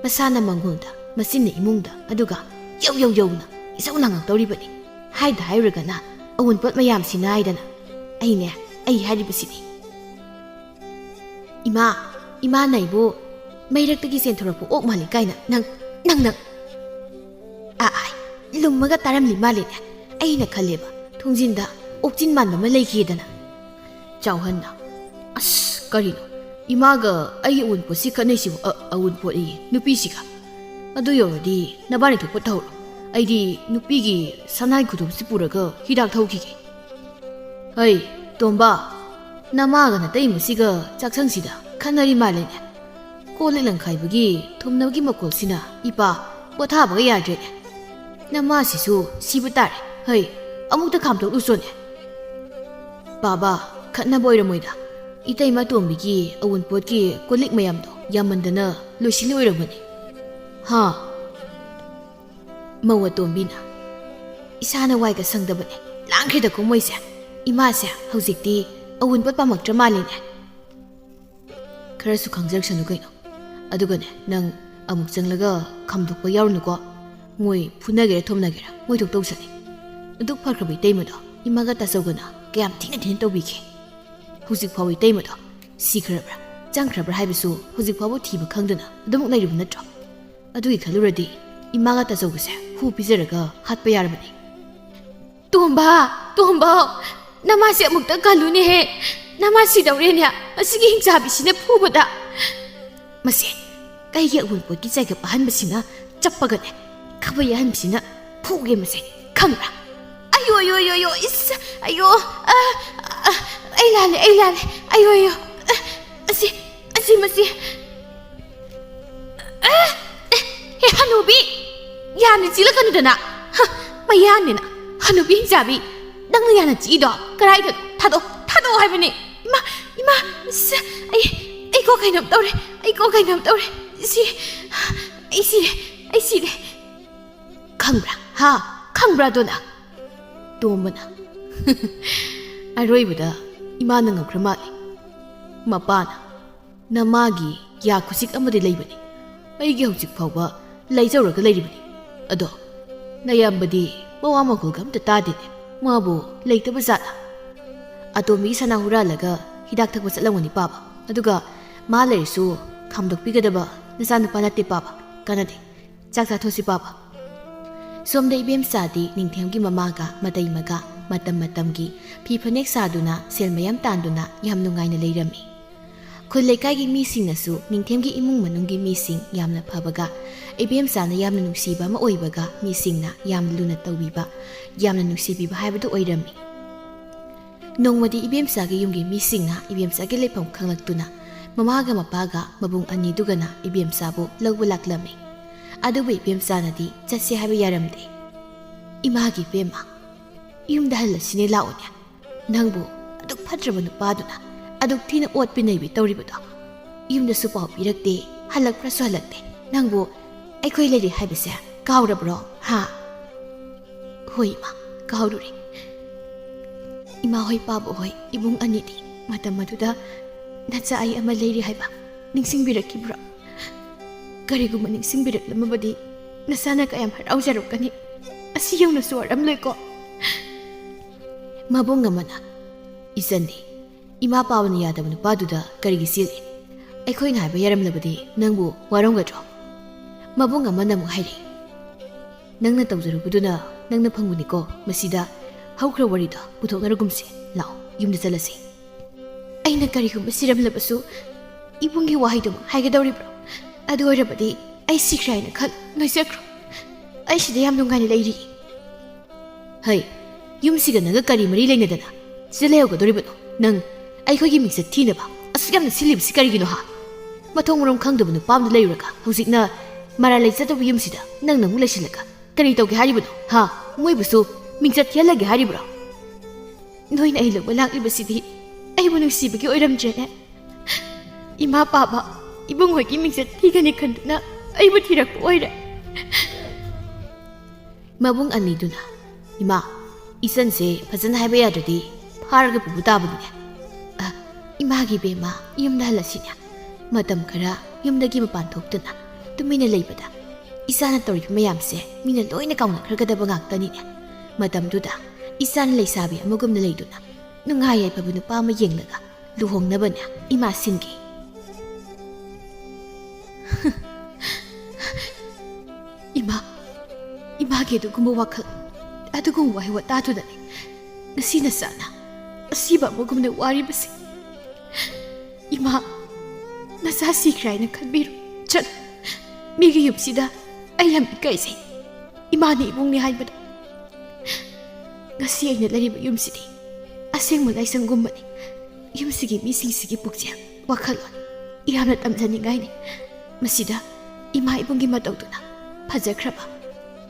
ꯃꯁꯥꯅ ꯃꯪꯒꯣꯜꯗ, ꯃꯆꯤꯟꯅ ꯏꯃꯨꯡꯗ, ꯑꯗꯨꯒ ꯌꯧ ꯌꯧ ꯌꯧꯅ ꯏꯁꯧ ꯂꯥꯡꯉꯛꯇꯧꯔꯤꯕꯅꯤ꯫ ꯍꯥꯏꯗ ꯍꯥꯏꯔꯨꯔꯒꯅ ꯑꯑꯣꯟꯄꯣꯠ ꯃꯌꯥꯝꯁꯤꯅ ꯍꯥꯏꯗꯅ꯫ ꯑꯩꯅꯦ, ꯑꯩ ꯍꯥꯏꯔꯤꯕꯁꯤꯅꯤ꯫ ꯏꯃꯥ, ꯏꯃꯥꯅ ꯑꯩꯕꯨ ꯃꯩꯔꯛꯇꯒꯤ ꯆꯦꯟꯊꯣꯔꯛꯄ ꯑꯣꯛ ꯃꯥꯜꯂꯤ ꯀꯥꯏꯅ ꯅꯪ, ꯅꯪ, ꯅꯪ꯫ ꯑꯥ, ꯑꯥꯏ, ꯂꯨꯝꯃꯒ ꯇꯥꯔꯝꯂꯤ ꯃꯥꯜꯂꯦꯅꯦ꯫ ꯑꯩꯅ ꯈꯜꯂꯦꯕ, ꯊꯣꯡꯖꯤꯟꯗ ꯑꯣꯛꯆꯤꯟ ꯃꯥꯟꯕ ꯑꯃ ꯂꯩꯈꯤꯗꯅ꯫ ꯆꯥꯎꯍꯟꯅ, "ꯑꯁ, ꯀꯔꯤꯅꯣ? ꯏꯃꯥꯒ ꯑꯩꯒꯤ ꯑꯎꯟꯄꯣꯠꯁꯤ ꯈꯠꯅꯩꯁꯤꯕꯨ?" "ꯑ, ꯑꯎꯟꯄꯣꯠ ꯑꯌꯦ, ꯅꯨꯄꯤꯁꯤꯒ꯫ ꯑꯗꯨ ꯌꯧꯔꯗꯤ ꯅꯕꯥꯅꯤ ꯊꯣꯛꯄ ꯇꯧꯔꯣ꯫ ꯑꯩꯗꯤ ꯅꯨꯄꯤꯒꯤ ꯁꯅꯥꯏ ꯈꯨꯗꯣꯞꯁꯤ ꯄꯨꯔꯒ ꯍꯤꯗꯥꯛ ꯊꯧꯈꯤꯒꯦ꯫ ꯍꯩ, ꯇꯣꯝꯕ, ꯅꯃꯥꯒ ꯅꯇꯩꯃꯁꯤꯒ ꯆꯥꯛꯁꯪꯁꯤꯗ ꯈꯠꯅꯔꯤ ꯃꯥꯜꯂꯦꯅꯦ꯫ ꯀꯣꯜ ꯂꯤꯛ ꯂꯪꯈꯥꯏꯕꯒꯤ ꯊꯨꯝꯅꯕꯒꯤ ꯃꯈꯣꯜꯁꯤꯅ ꯏꯄꯥ ꯄꯣꯊꯥꯕꯒ ꯌꯥꯗ꯭ꯔꯦꯅꯦ꯫ ꯅꯃꯥꯁꯤꯁꯨ ꯁꯤꯕ ꯇꯥꯔꯦ꯫ ꯍꯩ, ꯑꯃꯨꯛꯇ ꯈꯥꯝꯗꯣꯛꯂꯨꯆꯣꯅꯦ꯫" "ꯕꯥꯕꯥ, ꯈꯠꯅꯕ ꯑꯣꯏꯔꯝꯃꯣꯏꯗ꯫ ꯏꯇꯩꯃ ꯇꯣꯝꯕꯤꯒꯤ ꯑꯎꯟꯄꯣꯠꯀꯤ ꯀꯣꯜ ꯂꯤꯛ ꯃꯌꯥꯝꯗꯣ ꯌꯥꯝꯃꯟꯗꯅ ꯂꯣꯏꯁꯤꯜꯂꯤ ꯑꯣꯏꯔꯝꯒꯅꯤ꯫" "ꯍꯥ?" ꯃꯧ ꯑꯇꯣꯝꯕꯤꯅ, "ꯏꯁꯥꯅ ꯋꯥꯏꯒ ꯁꯪꯗꯕꯅꯦ, ꯂꯥꯡꯈ꯭ꯔꯦꯗꯀꯣ ꯃꯣꯏꯁꯦ꯫ ꯏꯃꯥꯁꯦ ꯍꯧꯖꯤꯛꯇꯤ ꯑꯎꯟꯄꯣꯠ ꯄꯥꯝꯃꯛꯇ꯭ꯔ ꯃꯥꯜꯂꯤꯅꯦ꯫" "ꯈꯔꯁꯨ ꯈꯪꯖꯔꯛꯁꯅꯨ ꯀꯩꯅꯣ꯫ ꯑꯗꯨꯒꯅꯦ, ꯅꯪ ꯑꯃꯨꯛ ꯆꯪꯂꯒ ꯈꯥꯝꯗꯣꯛꯄ ꯌꯥꯎꯔꯨꯅꯨꯀꯣ꯫ ꯃꯣꯏ ꯐꯨꯅꯒꯦꯔꯥ ꯊꯣꯝꯅꯒꯦꯔꯥ, ꯃꯣꯏ ꯊꯣꯛ ꯇꯧꯁꯅꯤ꯫" ꯑꯗꯨꯛ ꯐꯈ꯭ꯔꯕ ꯏꯇꯩꯃꯗꯣ ꯏꯃꯥꯒ ꯇꯥꯆꯧꯒꯅ ꯀꯌꯥꯝ ꯊꯤꯅ ꯊꯤꯅ ꯇꯧꯕꯤꯈꯤ꯫ ꯍꯧꯖꯤꯛ ꯐꯥꯎꯕ ꯏꯇꯩꯃꯗꯣ ꯁꯤꯈ꯭ꯔꯕ꯭ꯔꯥ, ꯆꯪꯈ꯭ꯔꯕ꯭ꯔꯥ ꯍꯥꯏꯕꯁꯨ ꯍꯧꯖꯤꯛ ꯐꯥꯎꯕ ꯊꯤꯕ ꯈꯪꯗꯅ ꯑꯗꯨꯃꯛ ꯂꯩꯔꯤꯕ ꯅꯠꯇ꯭ꯔꯣ? ꯑꯗꯨꯒꯤ ꯈꯜꯂꯨꯔꯗꯤ ꯏꯃꯥꯒ ꯇꯥꯆꯧꯒꯁꯦ ꯍꯨ ꯄꯤꯖꯔꯒ ꯍꯥꯠꯄ ꯌꯥꯔꯕꯅꯤ꯫ "ꯇꯣꯝꯕ, ꯇꯣꯝꯕ, ꯅꯃꯥꯁꯦ ꯑꯃꯨꯛꯇ ꯀꯜꯂꯨꯅꯦꯍꯦ꯫ ꯅꯃꯥ ꯁꯤꯗꯧꯔꯦꯅꯦ, ꯃꯁꯤꯒꯤ ꯍꯤꯡꯆꯥꯕꯤꯁꯤꯅ ꯐꯨꯕꯗ꯫" "ꯃꯁꯦ, ꯀꯩꯒꯤ ꯑꯎꯟꯄꯣꯠꯀꯤ ꯆꯥꯏꯒꯞ ꯑꯍꯟꯕꯁꯤꯅ ꯆꯞꯄꯒꯅꯦ, ꯈꯥꯕꯩ ꯑꯍꯟꯕꯁꯤꯅ ꯐꯨꯒꯦ ꯃꯁꯦ, ꯈꯪꯕ꯭ꯔꯥ?" "ꯑꯌꯣ, ꯑꯌꯣ, ꯑꯌꯣ, ꯑꯌꯣ, ꯏꯁ, ꯑꯌꯣ, ꯑ, ꯑ, ꯑꯩ ꯂꯥꯜꯂꯦ, ꯑꯩ ꯂꯥꯜꯂꯦ, ꯑꯌꯣ, ꯑꯌꯣ, ꯑ, ꯑꯁꯤ, ꯑꯁꯤ, ꯃꯁꯤ, ꯑ, ꯑꯦ, ꯍꯦ ꯍꯅꯨꯕꯤ, ꯌꯥꯝꯅ ꯆꯤꯛꯂꯛꯀꯅꯨꯗꯅ꯫ ꯍ, ꯃꯌꯥꯅꯤꯅ꯫ ꯍꯅꯨꯕꯤ ꯍꯤꯡꯆꯥꯕꯤ, ꯅꯪꯅ ꯌꯥꯝꯅ ꯆꯤꯛꯏꯗꯣ ꯀꯔꯥꯏꯗꯅꯣ? ꯊꯥꯗꯣꯛꯑꯣ, ꯊꯥꯗꯣꯛꯑꯣ ꯍꯥꯏꯕꯅꯤ꯫ ꯏꯃꯥ, ꯏꯃꯥ, ꯁ-, ꯑꯩ, ꯑꯩ ꯀꯣꯛ ꯀꯩꯅꯣꯝ ꯇꯧꯔꯦ꯫ ꯑꯩ ꯀꯣꯛ ꯀꯩꯅꯣꯝ ꯇꯧꯔꯦ꯫ ꯁꯤ, ꯑꯩ ꯁꯤꯔꯦ꯫ ꯑꯩ ꯁꯤꯔꯦ꯫ ꯈꯪꯕ꯭ꯔꯥ? ꯍꯥ? ꯈꯪꯕ꯭ꯔꯥ ꯑꯗꯣ ꯅꯪ? ꯇꯣꯝꯕꯅ, ꯑꯔꯣꯏꯕꯗ ꯏꯃꯥꯅ ꯉꯝꯈ꯭ꯔ ꯃꯥꯜꯂꯦ꯫ ꯃꯄꯥꯅ, ꯅꯃꯥꯒꯤ ꯌꯥ ꯈꯨꯆꯤꯛ ꯑꯃꯗꯤ ꯂꯩꯕꯅꯤ꯫ ꯑꯩꯒꯤ ꯍꯧꯖꯤꯛ ꯐꯥꯎꯕ ꯂꯩꯖꯧꯔꯒ ꯂꯩꯔꯤꯕꯅꯤ꯫ ꯑꯗꯣ ꯅꯌꯥꯝꯕꯗꯤ ꯃꯋꯥ ꯃꯈꯣꯜꯒ ꯑꯝꯇ ꯇꯥꯗꯦꯅꯦ꯫ ꯃꯥꯕꯨ ꯂꯩꯇꯕ ꯖꯥꯠꯂ? ꯑꯇꯣꯝꯕꯤꯒꯤ ꯁꯅꯥ ꯍꯨꯔꯥꯜꯂꯒ ꯍꯤꯗꯥꯛ ꯊꯛꯄ ꯆꯠꯂꯝꯒꯅꯤ ꯄꯥꯕ꯫ ꯑꯗꯨꯒ ꯃꯥ ꯂꯩꯔꯁꯨ ꯈꯥꯝꯗꯣꯛꯄꯤꯒꯗꯕ ꯅꯆꯥꯅꯨꯄꯥ ꯅꯠꯇꯦ ꯄꯥꯕ꯫ ꯀꯥꯟꯅꯗꯦ꯫ ꯆꯥꯛ ꯆꯥꯊꯣꯛꯁꯤ ꯄꯥꯕ꯫ ꯁꯣꯝꯗ ꯏꯕꯦꯝꯆꯥꯗꯤ ꯅꯤꯡꯊꯦꯝꯒꯤ ꯃꯃꯥꯒ ꯃꯇꯩꯃꯒ ꯃꯇꯝ ꯃꯇꯝꯒꯤ ꯐꯤ ꯐꯅꯦꯛ ꯁꯥꯗꯨꯅ ꯁꯦꯜ ꯃꯌꯥꯝ ꯇꯥꯟꯗꯨꯅ ꯌꯥꯝ ꯅꯨꯡꯉꯥꯏꯅ ꯂꯩꯔꯝꯃꯤ꯫ ꯈꯨꯜ ꯂꯩꯀꯥꯏꯒꯤ ꯃꯤꯁꯤꯡꯅꯁꯨ ꯅꯤꯡꯊꯦꯝꯒꯤ ꯏꯃꯨꯡ ꯃꯅꯨꯡꯒꯤ ꯃꯤꯁꯤꯡ ꯌꯥꯝꯅ ꯐꯕꯒ ꯏꯕꯦꯝꯆꯥꯅ ꯌꯥꯝꯅ ꯅꯨꯡꯁꯤꯕ ꯑꯃ ꯑꯣꯏꯕꯒ ꯃꯤꯁꯤꯡꯅ ꯌꯥꯝꯅ ꯂꯨꯅ ꯇꯧꯕꯤꯕ, ꯌꯥꯝꯅ ꯅꯨꯡꯁꯤꯕꯤꯕ ꯍꯥꯏꯕꯗꯨ ꯑꯣꯏꯔꯝꯃꯤ꯫ ꯅꯣꯡꯃꯗꯤ ꯏꯕꯦꯝꯆꯥꯒꯤ ꯌꯨꯝꯒꯤ ꯃꯤꯁꯤꯡꯅ ꯏꯕꯦꯝꯆꯥꯒꯤ ꯂꯩꯐꯝ ꯈꯪꯂꯛꯇꯨꯅ ꯃꯃꯥꯒ ꯃꯄꯥꯒ ꯃꯕꯨꯡ ꯑꯅꯤꯗꯨꯒꯅ ꯏꯕꯦꯝꯆꯥꯕꯨ ꯂꯧꯕ ꯂꯥꯛꯂꯝꯃꯤ꯫ ꯑꯗꯨꯕꯨ ꯏꯕꯦꯝꯆꯥꯅꯗꯤ ꯆꯠꯁꯦ ꯍꯥꯏꯕ ꯌꯥꯔꯝꯗꯦ꯫ ꯏꯃꯥꯒꯤ ꯏꯕꯦꯝꯃ, ꯌꯨꯝꯗ ꯍꯜꯂꯁꯤꯅꯦ ꯂꯥꯛꯑꯣꯅꯦ꯫ ꯅꯪꯕꯨ ꯑꯗꯨꯛ ꯐꯠꯇ꯭ꯔꯕ ꯅꯨꯄꯥꯗꯨꯅ ꯑꯗꯨꯛ ꯊꯤꯅ ꯑꯣꯠꯄꯤ ꯅꯩꯕꯤ ꯇꯧꯔꯤꯕꯗꯣ꯫ ꯌꯨꯝꯗꯁꯨ ꯄꯥꯎ ꯄꯤꯔꯛꯇꯦ, ꯍꯜꯂꯛꯄ꯭ꯔꯁꯨ ꯍꯜꯂꯛꯇꯦ꯫ ꯅꯪꯕꯨ ꯑꯩꯈꯣꯏ ꯂꯩꯔꯤ ꯍꯥꯏꯕꯁꯦ ꯀꯥꯎꯔꯕ꯭ꯔꯣ? ꯍꯥ? ꯍꯣꯏ ꯏꯃꯥ, ꯀꯥꯎꯔꯨꯔꯦ꯫ ꯏꯃꯥ ꯍꯣꯏ, ꯄꯥꯕꯨ ꯍꯣꯏ, ꯏꯕꯨꯡ ꯑꯅꯤꯗꯤ ꯃꯇꯝ ꯑꯗꯨꯗ ꯅꯆꯥ ꯑꯩ ꯑꯃ ꯂꯩꯔꯤ ꯍꯥꯏꯕ ꯅꯤꯡꯁꯤꯡꯕꯤꯔꯛꯈꯤꯕ꯭ꯔꯣ? ꯀꯔꯤꯒꯨꯝꯕ ꯅꯤꯡꯁꯤꯡꯕꯤꯔꯛꯂꯝꯃꯕꯗꯤ ꯅꯁꯥꯅ ꯀꯌꯥꯝ ꯍꯔꯥꯎꯖꯔꯝꯒꯅꯤ꯫ ꯑꯁꯤ ꯌꯧꯅꯁꯨ ꯋꯥꯔꯝꯂꯣꯏꯀꯣ꯫ ꯃꯕꯨꯡ ꯑꯃꯅ, ꯏꯆꯟꯗꯤ ꯏꯃꯥ ꯄꯥꯕꯅ ꯌꯥꯗꯕ ꯅꯨꯄꯥꯗꯨꯗ ꯀꯔꯤꯒꯤ ꯆꯦꯜꯂꯤ? ꯑꯩꯈꯣꯏꯅ ꯍꯥꯏꯕ ꯌꯥꯔꯝꯂꯕꯗꯤ ꯅꯪꯕꯨ ꯋꯥꯔꯝꯒꯗ꯭ꯔꯣ? ꯃꯕꯨꯡ ꯑꯃꯅ ꯑꯃꯨꯛ ꯍꯥꯏꯔꯛꯏ, ꯅꯪꯅ ꯇꯧꯖꯔꯨꯕꯗꯨꯅ ꯅꯪꯅ ꯐꯪꯕꯅꯤꯀꯣ꯫ ꯃꯁꯤꯗ ꯍꯧꯈ꯭ꯔ ꯋꯥꯔꯤꯗꯣ ꯄꯨꯊꯣꯛꯅꯔꯒꯨꯝꯁꯤ꯫ ꯂꯥꯛꯑꯣ, ꯌꯨꯝꯗ ꯆꯠꯂꯁꯤ꯫ ꯑꯩꯅ ꯀꯔꯤꯒꯨꯝꯕ ꯁꯤꯔꯝꯂꯕꯁꯨ ꯏꯕꯨꯡꯒꯤ ꯋꯥꯍꯩꯗꯨꯃꯛ ꯍꯥꯏꯒꯗꯧꯔꯤꯕ꯭ꯔꯣ? ꯑꯗꯨ ꯑꯣꯏꯔꯕꯗꯤ ꯑꯩ ꯁꯤꯈ꯭ꯔꯦ ꯍꯥꯏꯅ ꯈꯜ ꯅꯣꯏꯖꯈ꯭ꯔꯣ꯫ ꯑꯩ ꯁꯤꯗ ꯌꯥꯝ ꯅꯨꯡꯉꯥꯏꯅ ꯂꯩꯔꯤ꯫ ꯍꯩ, ꯌꯨꯝꯁꯤꯒ ꯅꯪꯒ ꯀꯔꯤ ꯃꯔꯤ ꯂꯩꯅꯗꯅ ꯁꯤꯗ ꯂꯩꯍꯧꯒꯗꯧꯔꯤꯕꯅꯣ? ꯅꯪ ꯑꯩꯈꯣꯏꯒꯤ ꯃꯤꯡꯆꯠ ꯊꯤꯅꯕ ꯑꯁꯨꯛ ꯌꯥꯝꯅ ꯁꯤꯜꯂꯤꯕꯁꯤ ꯀꯔꯤꯒꯤꯅꯣ ꯍꯥ? ꯃꯊꯣꯡ ꯃꯔꯝ ꯈꯪꯗꯕ ꯅꯨꯄꯥ ꯑꯃꯗ ꯂꯩꯔꯨꯔꯒ ꯍꯧꯖꯤꯛꯅ ꯃꯔꯥꯜ ꯂꯩꯖꯗꯕ ꯌꯨꯝꯁꯤꯗ ꯅꯪꯅ ꯑꯃꯨꯛ ꯂꯩꯁꯤꯜꯂꯒ ꯀꯔꯤ ꯇꯧꯒꯦ ꯍꯥꯏꯔꯤꯕꯅꯣ? ꯍꯥ? ꯃꯣꯏꯕꯨꯁꯨ ꯃꯤꯡꯆꯠ ꯊꯤꯍꯜꯂꯒꯦ ꯍꯥꯏꯔꯤꯕ꯭ꯔꯣ? ꯅꯣꯏꯅ ꯑꯩ ꯂꯧꯕ ꯂꯥꯛꯂꯤꯕꯁꯤꯗꯤ ꯑꯩꯕꯨ ꯅꯨꯡꯁꯤꯕꯒꯤ ꯑꯣꯏꯔꯝꯗ꯭ꯔꯦꯅꯦ꯫ ꯏꯃꯥ ꯄꯥꯕ ꯏꯕꯨꯡ ꯍꯣꯏꯒꯤ ꯃꯤꯡꯆꯠ ꯊꯤꯒꯅꯤ ꯈꯟꯗꯨꯅ ꯑꯩꯕꯨ ꯊꯤꯔꯛꯄ ꯑꯣꯏꯔꯦ꯫ ꯃꯕꯨꯡ ꯑꯅꯤꯗꯨꯅ, "ꯏꯃꯥ, ꯏꯆꯟꯁꯦ ꯐꯖꯅ ꯍꯥꯏꯕ ꯌꯥꯗ꯭ꯔꯗꯤ ꯐꯥꯔꯒ ꯄꯨꯕ ꯇꯥꯕꯅꯤꯅꯦ꯫ ꯑ, ꯏꯃꯥꯒꯤ ꯏꯕꯦꯝꯃ, ꯌꯨꯝꯗ ꯍꯜꯂꯁꯤꯅꯦ꯫ ꯃꯇꯝ ꯈꯔ ꯌꯨꯝꯗꯒꯤ ꯃꯄꯥꯟ ꯊꯣꯛꯇꯅ ꯇꯨꯃꯤꯟꯅ ꯂꯩꯕꯗ ꯏꯆꯥꯅ ꯇꯧꯔꯤꯕ ꯃꯌꯥꯝꯁꯦ ꯃꯤꯅ ꯂꯣꯏꯅ ꯀꯥꯎꯅꯈ꯭ꯔꯒꯗꯕ ꯉꯥꯛꯇꯅꯤꯅꯦ꯫ ꯃꯇꯝꯗꯨꯗ ꯏꯆꯥꯅ ꯂꯩꯁꯥꯕꯤ ꯑꯃꯒꯨꯝꯅ ꯂꯩꯗꯨꯅ ꯅꯨꯡꯉꯥꯏ ꯌꯥꯏꯐꯕ ꯅꯨꯄꯥ ꯑꯃ ꯌꯦꯡꯂꯒ ꯂꯨꯍꯣꯡꯅꯕꯅꯦ ꯏꯃꯥ ꯁꯤꯟꯒꯦ꯫" ꯏꯃꯥ, ꯏꯃꯥꯒꯤ ꯑꯗꯨꯒꯨꯝꯕ ꯋꯥꯈꯜ, ꯑꯗꯨꯒꯨꯝꯕ ꯋꯥꯍꯩ ꯋꯥꯇꯥꯗꯨꯅꯅꯦ ꯉꯁꯤ ꯅꯆꯥꯅ ꯑꯁꯤꯕ ꯑꯃꯒꯨꯝꯅ ꯋꯥꯔꯤꯕꯁꯦ꯫ ꯏꯃꯥ, ꯅꯆꯥ ꯁꯤꯈ꯭ꯔꯦ ꯍꯥꯏꯅ ꯈꯟꯕꯤꯔꯣ꯫ ꯆꯠ, ꯃꯤꯒꯤ ꯌꯨꯝꯁꯤꯗ ꯑꯩ ꯌꯥꯝ ꯏꯀꯥꯏꯖꯩ꯫ ꯏꯃꯥꯅꯤ ꯏꯕꯨꯡꯅꯤ ꯍꯥꯏꯕꯗ꯫ ꯉꯁꯤ ꯑꯩꯅ ꯂꯩꯔꯤꯕ ꯌꯨꯝꯁꯤꯗꯤ ꯑꯁꯦꯡꯕ ꯂꯥꯏꯁꯪꯒꯨꯝꯕꯅꯤ꯫ ꯌꯨꯝꯁꯤꯒꯤ ꯃꯤꯁꯤꯡꯁꯤꯒꯤ ꯄꯨꯛꯆꯦꯜ, ꯋꯥꯈꯜꯂꯣꯟ ꯌꯥꯝꯅ ꯇꯝꯖꯅꯤꯡꯉꯥꯏꯅꯤ꯫ ꯃꯁꯤꯗ ꯏꯃꯥ ꯏꯕꯨꯡꯒꯤ ꯃꯇꯧꯗꯨꯅ ꯐꯖꯈ꯭ꯔꯕ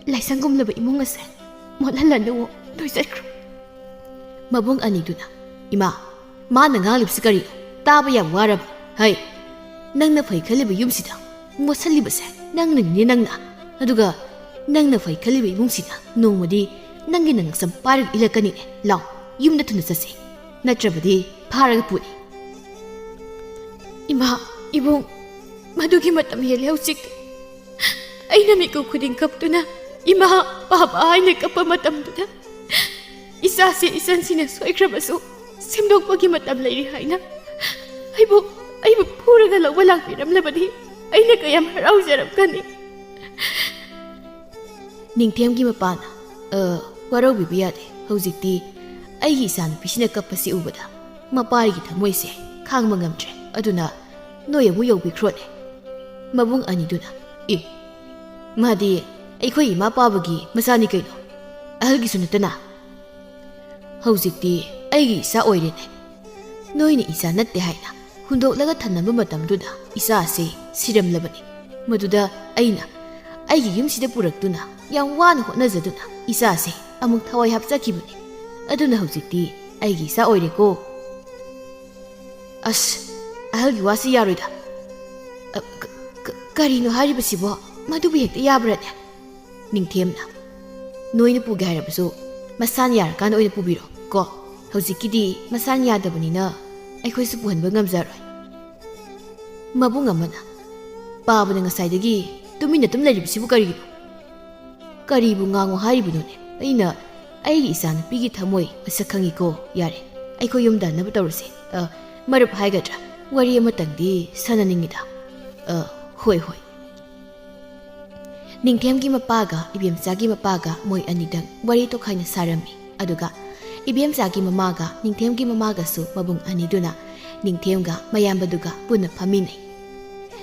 ꯂꯥꯏꯁꯪꯒꯨꯝꯂꯕ ꯏꯃꯨꯡ ꯑꯁꯦ ꯃꯣꯠꯍꯜꯂꯅꯨꯋꯣ, ꯅꯣꯏ ꯆꯠꯈ꯭ꯔꯣ꯫ ꯃꯕꯨꯡ ꯑꯅꯤꯗꯨꯅ, "ꯏꯃꯥ, ꯃꯥꯅ ꯉꯥꯡꯂꯤꯕꯁꯤ ꯀꯔꯤꯅꯣ? ꯇꯥꯕ ꯌꯥꯝ ꯋꯥꯔꯕ꯫ ꯍꯩ, ꯅꯪꯅ ꯐꯩ ꯈꯜꯂꯤꯕ ꯌꯨꯝꯁꯤꯗ ꯃꯣꯠꯁꯜꯂꯤꯕꯁꯦ ꯅꯪꯅꯅꯤꯅꯦ, ꯅꯪꯅ꯫ ꯑꯗꯨꯒ ꯅꯪꯅ ꯐꯩ ꯈꯜꯂꯤꯕ ꯏꯃꯨꯡꯁꯤꯗ ꯅꯣꯡꯃꯗꯤ ꯅꯪꯒꯤ ꯅꯉꯛꯁꯝ ꯄꯥꯏꯔꯒ ꯏꯜꯂꯛꯀꯅꯤꯅꯦ꯫ ꯂꯥꯎ, ꯌꯨꯝꯗ ꯊꯨꯅ ꯆꯠꯁꯦ, ꯅꯠꯇ꯭ꯔꯕꯗꯤ ꯐꯥꯔꯒ ꯄꯨꯅꯤ꯫" ꯏꯃꯥ, ꯏꯕꯨꯡ, ꯃꯗꯨꯒꯤ ꯃꯇꯝ ꯍꯦꯜꯂꯦ ꯍꯧꯖꯤꯛ꯫ ꯑꯩꯅ ꯃꯤꯀꯨꯞ ꯈꯨꯗꯤꯡ ꯀꯞꯇꯨꯅ ꯏꯃꯥ, ꯄꯥꯕ ꯍꯥꯏꯅ ꯀꯞꯄ ꯃꯇꯝꯗꯨꯗ ꯏꯆꯥꯁꯤ ꯏꯆꯟꯁꯤꯅ ꯁꯣꯏꯈ꯭ꯔꯕꯁꯨ ꯁꯦꯝꯗꯣꯛꯄꯒꯤ ꯃꯇꯝ ꯂꯩꯔꯤ ꯍꯥꯏꯅ ꯑꯩꯕꯨ, ꯑꯩꯕꯨ ꯐꯨꯔꯒ ꯂꯧꯕ ꯂꯥꯛꯄꯤꯔꯝꯂꯕꯗꯤ ꯑꯩꯅ ꯀꯌꯥꯝ ꯍꯔꯥꯎꯖꯔꯝꯒꯅꯤ꯫ ꯅꯤꯡꯊꯦꯝꯒꯤ ꯃꯄꯥꯅ, "ꯑ, ꯋꯥꯔꯧꯕꯤꯕ ꯌꯥꯗꯦ꯫ ꯍꯧꯖꯤꯛꯇꯤ ꯑꯩꯒꯤ ꯏꯆꯥꯅꯨꯄꯤꯁꯤꯅ ꯀꯞꯄꯁꯤ ꯎꯕꯗ ꯃꯄꯥꯒꯤ ꯊꯃꯣꯏꯁꯦ ꯈꯥꯡꯕ ꯉꯝꯗ꯭ꯔꯦ꯫ ꯑꯗꯨꯅ ꯅꯣꯏ ꯑꯃꯨꯛ ꯌꯧꯕꯤꯈ꯭ꯔꯣꯅꯦ꯫" ꯃꯕꯨꯡ ꯑꯅꯤꯗꯨꯅ, "ꯑꯦ, ꯃꯥꯗꯤ ꯑꯩꯈꯣꯏ ꯏꯃꯥ ꯄꯥꯕꯒꯤ ꯃꯆꯥꯅꯤ ꯀꯩꯅꯣ, ꯑꯍꯜꯒꯤꯁꯨ ꯅꯠꯇꯅ꯫ ꯍꯧꯖꯤꯛꯇꯤ ꯑꯩꯒꯤ ꯏꯆꯥ ꯑꯣꯏꯔꯦꯅꯦ꯫ ꯅꯣꯏꯅ ꯏꯆꯥ ꯅꯠꯇꯦ ꯍꯥꯏꯅ ꯍꯨꯟꯗꯣꯛꯂꯒ ꯊꯝꯂꯝꯕ ꯃꯇꯝꯗꯨꯗ ꯏꯆꯥ ꯑꯁꯤ ꯁꯤꯔꯝꯂꯕꯅꯤ꯫ ꯃꯗꯨꯗ ꯑꯩꯅ ꯑꯩꯒꯤ ꯌꯨꯝꯁꯤꯗ ꯄꯨꯔꯛꯇꯨꯅ ꯌꯥꯝ ꯋꯥꯅ ꯍꯣꯠꯅꯖꯗꯨꯅ ꯏꯆꯥꯁꯦ ꯑꯃꯨꯛ ꯊꯋꯥꯏ ꯍꯥꯞꯆꯈꯤꯕꯅꯤ꯫ ꯑꯗꯨꯅ ꯍꯧꯖꯤꯛꯇꯤ ꯑꯩꯒꯤ ꯏꯆꯥ ꯑꯣꯏꯔꯦꯀꯣ꯫ ꯑꯁ, ꯑꯍꯜꯒꯤ ꯋꯥꯁꯤ ꯌꯥꯔꯣꯏꯗ꯫ ꯑ, ꯀ-, ꯀ-, ꯀꯔꯤꯅꯣ ꯍꯥꯏꯔꯤꯕꯁꯤꯕꯣ? ꯃꯗꯨꯕꯨ ꯍꯦꯛꯇ ꯌꯥꯕ꯭ꯔꯅꯦ? ꯅꯤꯡꯊꯦꯝꯅ, "ꯅꯣꯏꯅ ꯄꯨꯒꯦ ꯍꯥꯏꯔꯕꯁꯨ ꯃꯁꯥꯅ ꯌꯥꯔꯀꯥꯟꯗ ꯑꯣꯏꯅ ꯄꯨꯕꯤꯔꯣ ꯀꯣ꯫ ꯍꯧꯖꯤꯛꯀꯤꯗꯤ ꯃꯁꯥꯅ ꯌꯥꯗꯕꯅꯤꯅ ꯑꯩꯈꯣꯏꯁꯨ ꯄꯨꯍꯟꯕ ꯉꯝꯖꯔꯣꯏ"꯫ ꯃꯕꯨꯡ ꯑꯃꯅ, "ꯄꯥꯕꯅ ꯉꯁꯥꯏꯗꯒꯤ ꯇꯨꯃꯤꯟꯅ ꯑꯗꯨꯝ ꯂꯩꯔꯤꯕꯁꯤꯕꯨ ꯀꯔꯤꯒꯤꯅꯣ?" "ꯀꯔꯤꯕꯨ ꯉꯥꯡꯉꯣ ꯍꯥꯏꯔꯤꯕꯅꯣꯅꯦ? ꯑꯩꯅ ꯑꯩꯒꯤ ꯏꯆꯥꯅꯨꯄꯤꯒꯤ ꯊꯃꯣꯏ ꯃꯁꯛ ꯈꯪꯉꯤꯀꯣ꯫ ꯌꯥꯔꯦ, ꯑꯩꯈꯣꯏ ꯌꯨꯝꯗ ꯍꯟꯅꯕ ꯇꯧꯔꯁꯦ꯫ ꯑ, ꯃꯔꯨꯞ ꯍꯥꯏꯒꯗ꯭ꯔꯥ, ꯋꯥꯔꯤ ꯑꯃꯇꯪꯗꯤ ꯁꯥꯟꯅꯅꯤꯡꯉꯤꯗ꯫ ꯑ, ꯍꯣꯏ, ꯍꯣꯏ"꯫ ꯅꯤꯡꯊꯦꯝꯒꯤ ꯃꯄꯥꯒ ꯏꯕꯦꯝꯆꯥꯒꯤ ꯃꯄꯥꯒ ꯃꯣꯏ ꯑꯅꯤꯗꯪ ꯋꯥꯔꯤ ꯇꯣꯈꯥꯏꯅ ꯁꯥꯔꯝꯃꯤ꯫ ꯑꯗꯨꯒ ꯏꯕꯦꯝꯆꯥꯒꯤ ꯃꯃꯥꯒ ꯅꯤꯡꯊꯦꯝꯒꯤ ꯃꯃꯥꯒꯁꯨ ꯃꯕꯨꯡ ꯑꯅꯤꯗꯨꯅ ꯅꯤꯡꯊꯦꯝꯒ ꯃꯌꯥꯝꯕꯗꯨꯒ ꯄꯨꯟꯅ ꯐꯝꯃꯤꯟꯅꯩ꯫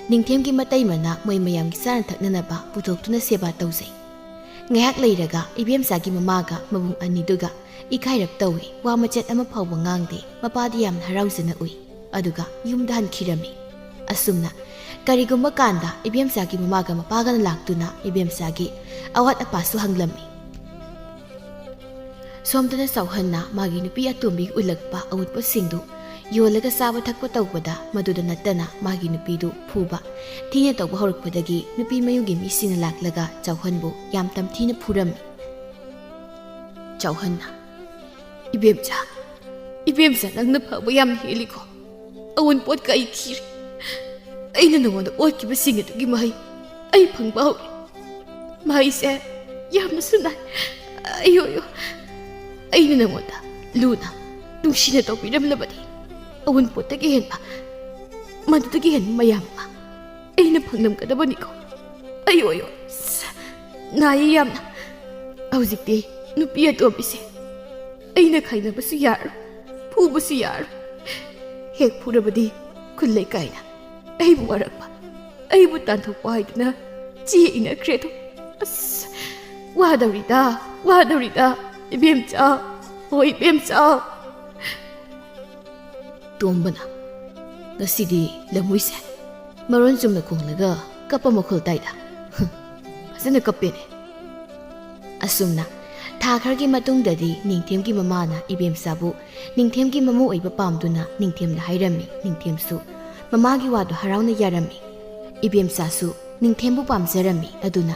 ꯅꯤꯡꯊꯦꯝꯒꯤ ꯃꯇꯩꯃꯅ ꯃꯣꯏ ꯃꯌꯥꯝꯒꯤ ꯆꯥꯅ ꯊꯛꯅꯅꯕ ꯄꯨꯊꯣꯛꯇꯨꯅ ꯁꯦꯕꯥ ꯇꯧꯖꯩ꯫ ꯉꯥꯏꯍꯥꯛ ꯂꯩꯔꯒ ꯏꯕꯦꯝꯆꯥꯒꯤ ꯃꯃꯥꯒ ꯃꯕꯨꯡ ꯑꯅꯤꯗꯨꯒ ꯏꯀꯥꯏꯔꯞ ꯇꯧꯏ꯫ ꯋꯥ ꯃꯆꯦꯠ ꯑꯃ ꯐꯥꯎꯕ ꯉꯥꯡꯗꯦ꯫ ꯃꯄꯥꯗꯤ ꯌꯥꯝꯅ ꯍꯔꯥꯎꯖꯅ ꯎꯏ꯫ ꯑꯗꯨꯒ ꯌꯨꯝꯗ ꯍꯟꯈꯤꯔꯝꯃꯤ꯫ ꯑꯁꯨꯝꯅ ꯀꯔꯤꯒꯨꯝꯕ ꯀꯥꯟꯗ ꯏꯕꯦꯝꯆꯥꯒꯤ ꯃꯃꯥꯒ ꯃꯄꯥꯒꯅ ꯂꯥꯛꯇꯨꯅ ꯏꯕꯦꯝꯆꯥꯒꯤ ꯑꯋꯥꯠ ꯑꯄꯥꯁꯨ ꯍꯪꯂꯝꯃꯤ꯫ ꯁꯣꯝꯗꯅ ꯆꯥꯎꯍꯟꯅ ꯃꯥꯒꯤ ꯅꯨꯄꯤ ꯑꯇꯣꯝꯕꯤꯒꯤ ꯎꯠꯂꯛꯄ ꯑꯎꯠꯄꯁꯤꯡꯗꯨ ꯌꯣꯜꯂꯒ ꯆꯥꯕ ꯊꯛꯄ ꯇꯧꯕꯗ, ꯃꯗꯨꯗ ꯅꯠꯇꯅ ꯃꯥꯒꯤ ꯅꯨꯄꯤꯗꯨ ꯐꯨꯕ, ꯊꯤꯅ ꯇꯧꯕ ꯍꯧꯔꯛꯄꯗꯒꯤ ꯅꯨꯄꯤ ꯃꯌꯨꯝꯒꯤ ꯃꯤꯁꯤꯡꯅ ꯂꯥꯛꯂꯒ ꯆꯥꯎꯍꯟꯕꯨ ꯌꯥꯝ ꯇꯝꯊꯤꯅ ꯐꯨꯔꯝꯃꯤ꯫ ꯆꯥꯎꯍꯟꯅ, "ꯏꯕꯦꯝꯆꯥ, ꯏꯕꯦꯝꯆꯥ, ꯅꯪꯅ ꯐꯕ ꯌꯥꯝ ꯍꯦꯜꯂꯤꯀꯣ꯫ ꯑꯋꯨꯟꯄꯣꯠꯀ ꯑꯩ ꯈꯤꯔꯦ꯫ ꯑꯩꯅ ꯅꯉꯣꯟꯗ ꯑꯣꯠꯈꯤꯕꯁꯤꯡ ꯑꯗꯨꯒꯤ ꯃꯍꯩ ꯑꯩ ꯐꯪꯕ ꯍꯧꯔꯦ꯫ ꯃꯍꯩꯁꯦ ꯌꯥꯝꯅꯁꯨ ꯅꯥꯏ꯫ ꯑꯌꯣ, ꯑꯌꯣ꯫ ꯑꯩꯅ ꯅꯉꯣꯟꯗ ꯂꯨꯅ, ꯅꯨꯡꯁꯤꯅ ꯇꯧꯕꯤꯔꯝꯂꯕꯗꯤ ꯑꯋꯨꯟꯄꯣꯠꯇꯒꯤ ꯍꯦꯟꯕ, ꯃꯗꯨꯗꯒꯤ ꯍꯦꯟꯕ ꯃꯌꯥꯝ ꯑꯃ ꯑꯩꯅ ꯐꯪꯂꯝꯒꯗꯕꯅꯤꯀꯣ꯫ ꯑꯌꯣ, ꯑꯌꯣ, ꯑꯁ, ꯅꯥꯏꯌꯦ ꯌꯥꯝꯅ꯫ ꯍꯧꯖꯤꯛꯇꯤ ꯅꯨꯄꯤ ꯑꯇꯣꯝꯕꯤꯁꯦ ꯑꯩꯅ ꯈꯥꯏꯅꯕꯁꯨ ꯌꯥꯔꯣꯏ, ꯐꯨꯕꯁꯨ ꯌꯥꯔꯣꯏ꯫ ꯍꯦꯛ ꯐꯨꯔꯕꯗꯤ ꯈꯨꯜ ꯂꯩꯀꯥꯏꯅ ꯑꯩꯕꯨ ꯋꯥꯔꯛꯄ, ꯑꯩꯕꯨ ꯇꯥꯟꯊꯣꯛꯄ ꯍꯥꯏꯗꯨꯅ ꯆꯦ ꯏꯅꯈ꯭ꯔꯦꯗꯣ꯫ ꯑꯁ, ꯋꯥꯗꯧꯔꯤꯗ, ꯋꯥꯗꯧꯔꯤꯗ, ꯏꯕꯦꯝꯆꯥ, ꯍꯣꯏ, ꯏꯕꯦꯝꯆꯥ"꯫ ꯇꯣꯝꯕꯅ, "ꯉꯁꯤꯗꯤ ꯂꯝꯍꯨꯏꯁꯦ ꯃꯔꯣꯟ ꯆꯨꯝꯅ ꯈꯣꯡꯂꯒ ꯀꯞꯄ ꯃꯈꯣꯜ ꯇꯥꯏꯗ꯫ ꯐꯖꯅ ꯀꯞꯄꯦꯅꯦ꯫ ꯑꯁꯨꯝꯅ ꯊꯥ ꯈꯔꯒꯤ ꯃꯇꯨꯡꯗꯗꯤ ꯅꯤꯡꯊꯦꯝꯒꯤ ꯃꯃꯥꯅ ꯏꯕꯦꯝꯆꯥꯕꯨ ꯅꯤꯡꯊꯦꯝꯒꯤ ꯃꯃꯧ ꯑꯣꯏꯕ ꯄꯥꯝꯗꯨꯅ ꯅꯤꯡꯊꯦꯝꯗ ꯍꯥꯏꯔꯝꯃꯤ꯫ ꯅꯤꯡꯊꯦꯝꯁꯨ ꯃꯃꯥꯒꯤ ꯋꯥꯗꯨ ꯍꯔꯥꯎꯅ ꯌꯥꯔꯝꯃꯤ꯫ ꯏꯕꯦꯝꯆꯥꯁꯨ ꯅꯤꯡꯊꯦꯝꯕꯨ ꯄꯥꯝꯖꯔꯝꯃꯤ꯫ ꯑꯗꯨꯅ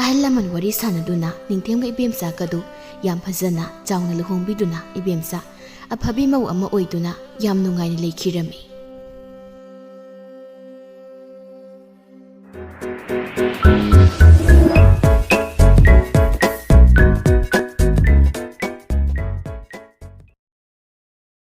ꯑꯍꯜ ꯂꯃꯟ ꯋꯥꯔꯤ ꯁꯥꯟꯅꯗꯨꯅ ꯅꯤꯡꯊꯦꯝꯒ ꯏꯕꯦꯝꯆꯥꯒꯗꯨ ꯌꯥꯝ ꯐꯖꯅ ꯆꯥꯎꯅ ꯂꯨꯍꯣꯡꯕꯤꯗꯨꯅ ꯏꯕꯦꯝꯆꯥ ꯑꯐꯕꯤ ꯃꯧ ꯑꯃ ꯑꯣꯏꯗꯨꯅ ꯌꯥꯝ ꯅꯨꯡꯉꯥꯏꯅ ꯂꯩꯈꯤꯔꯝꯃꯤ꯫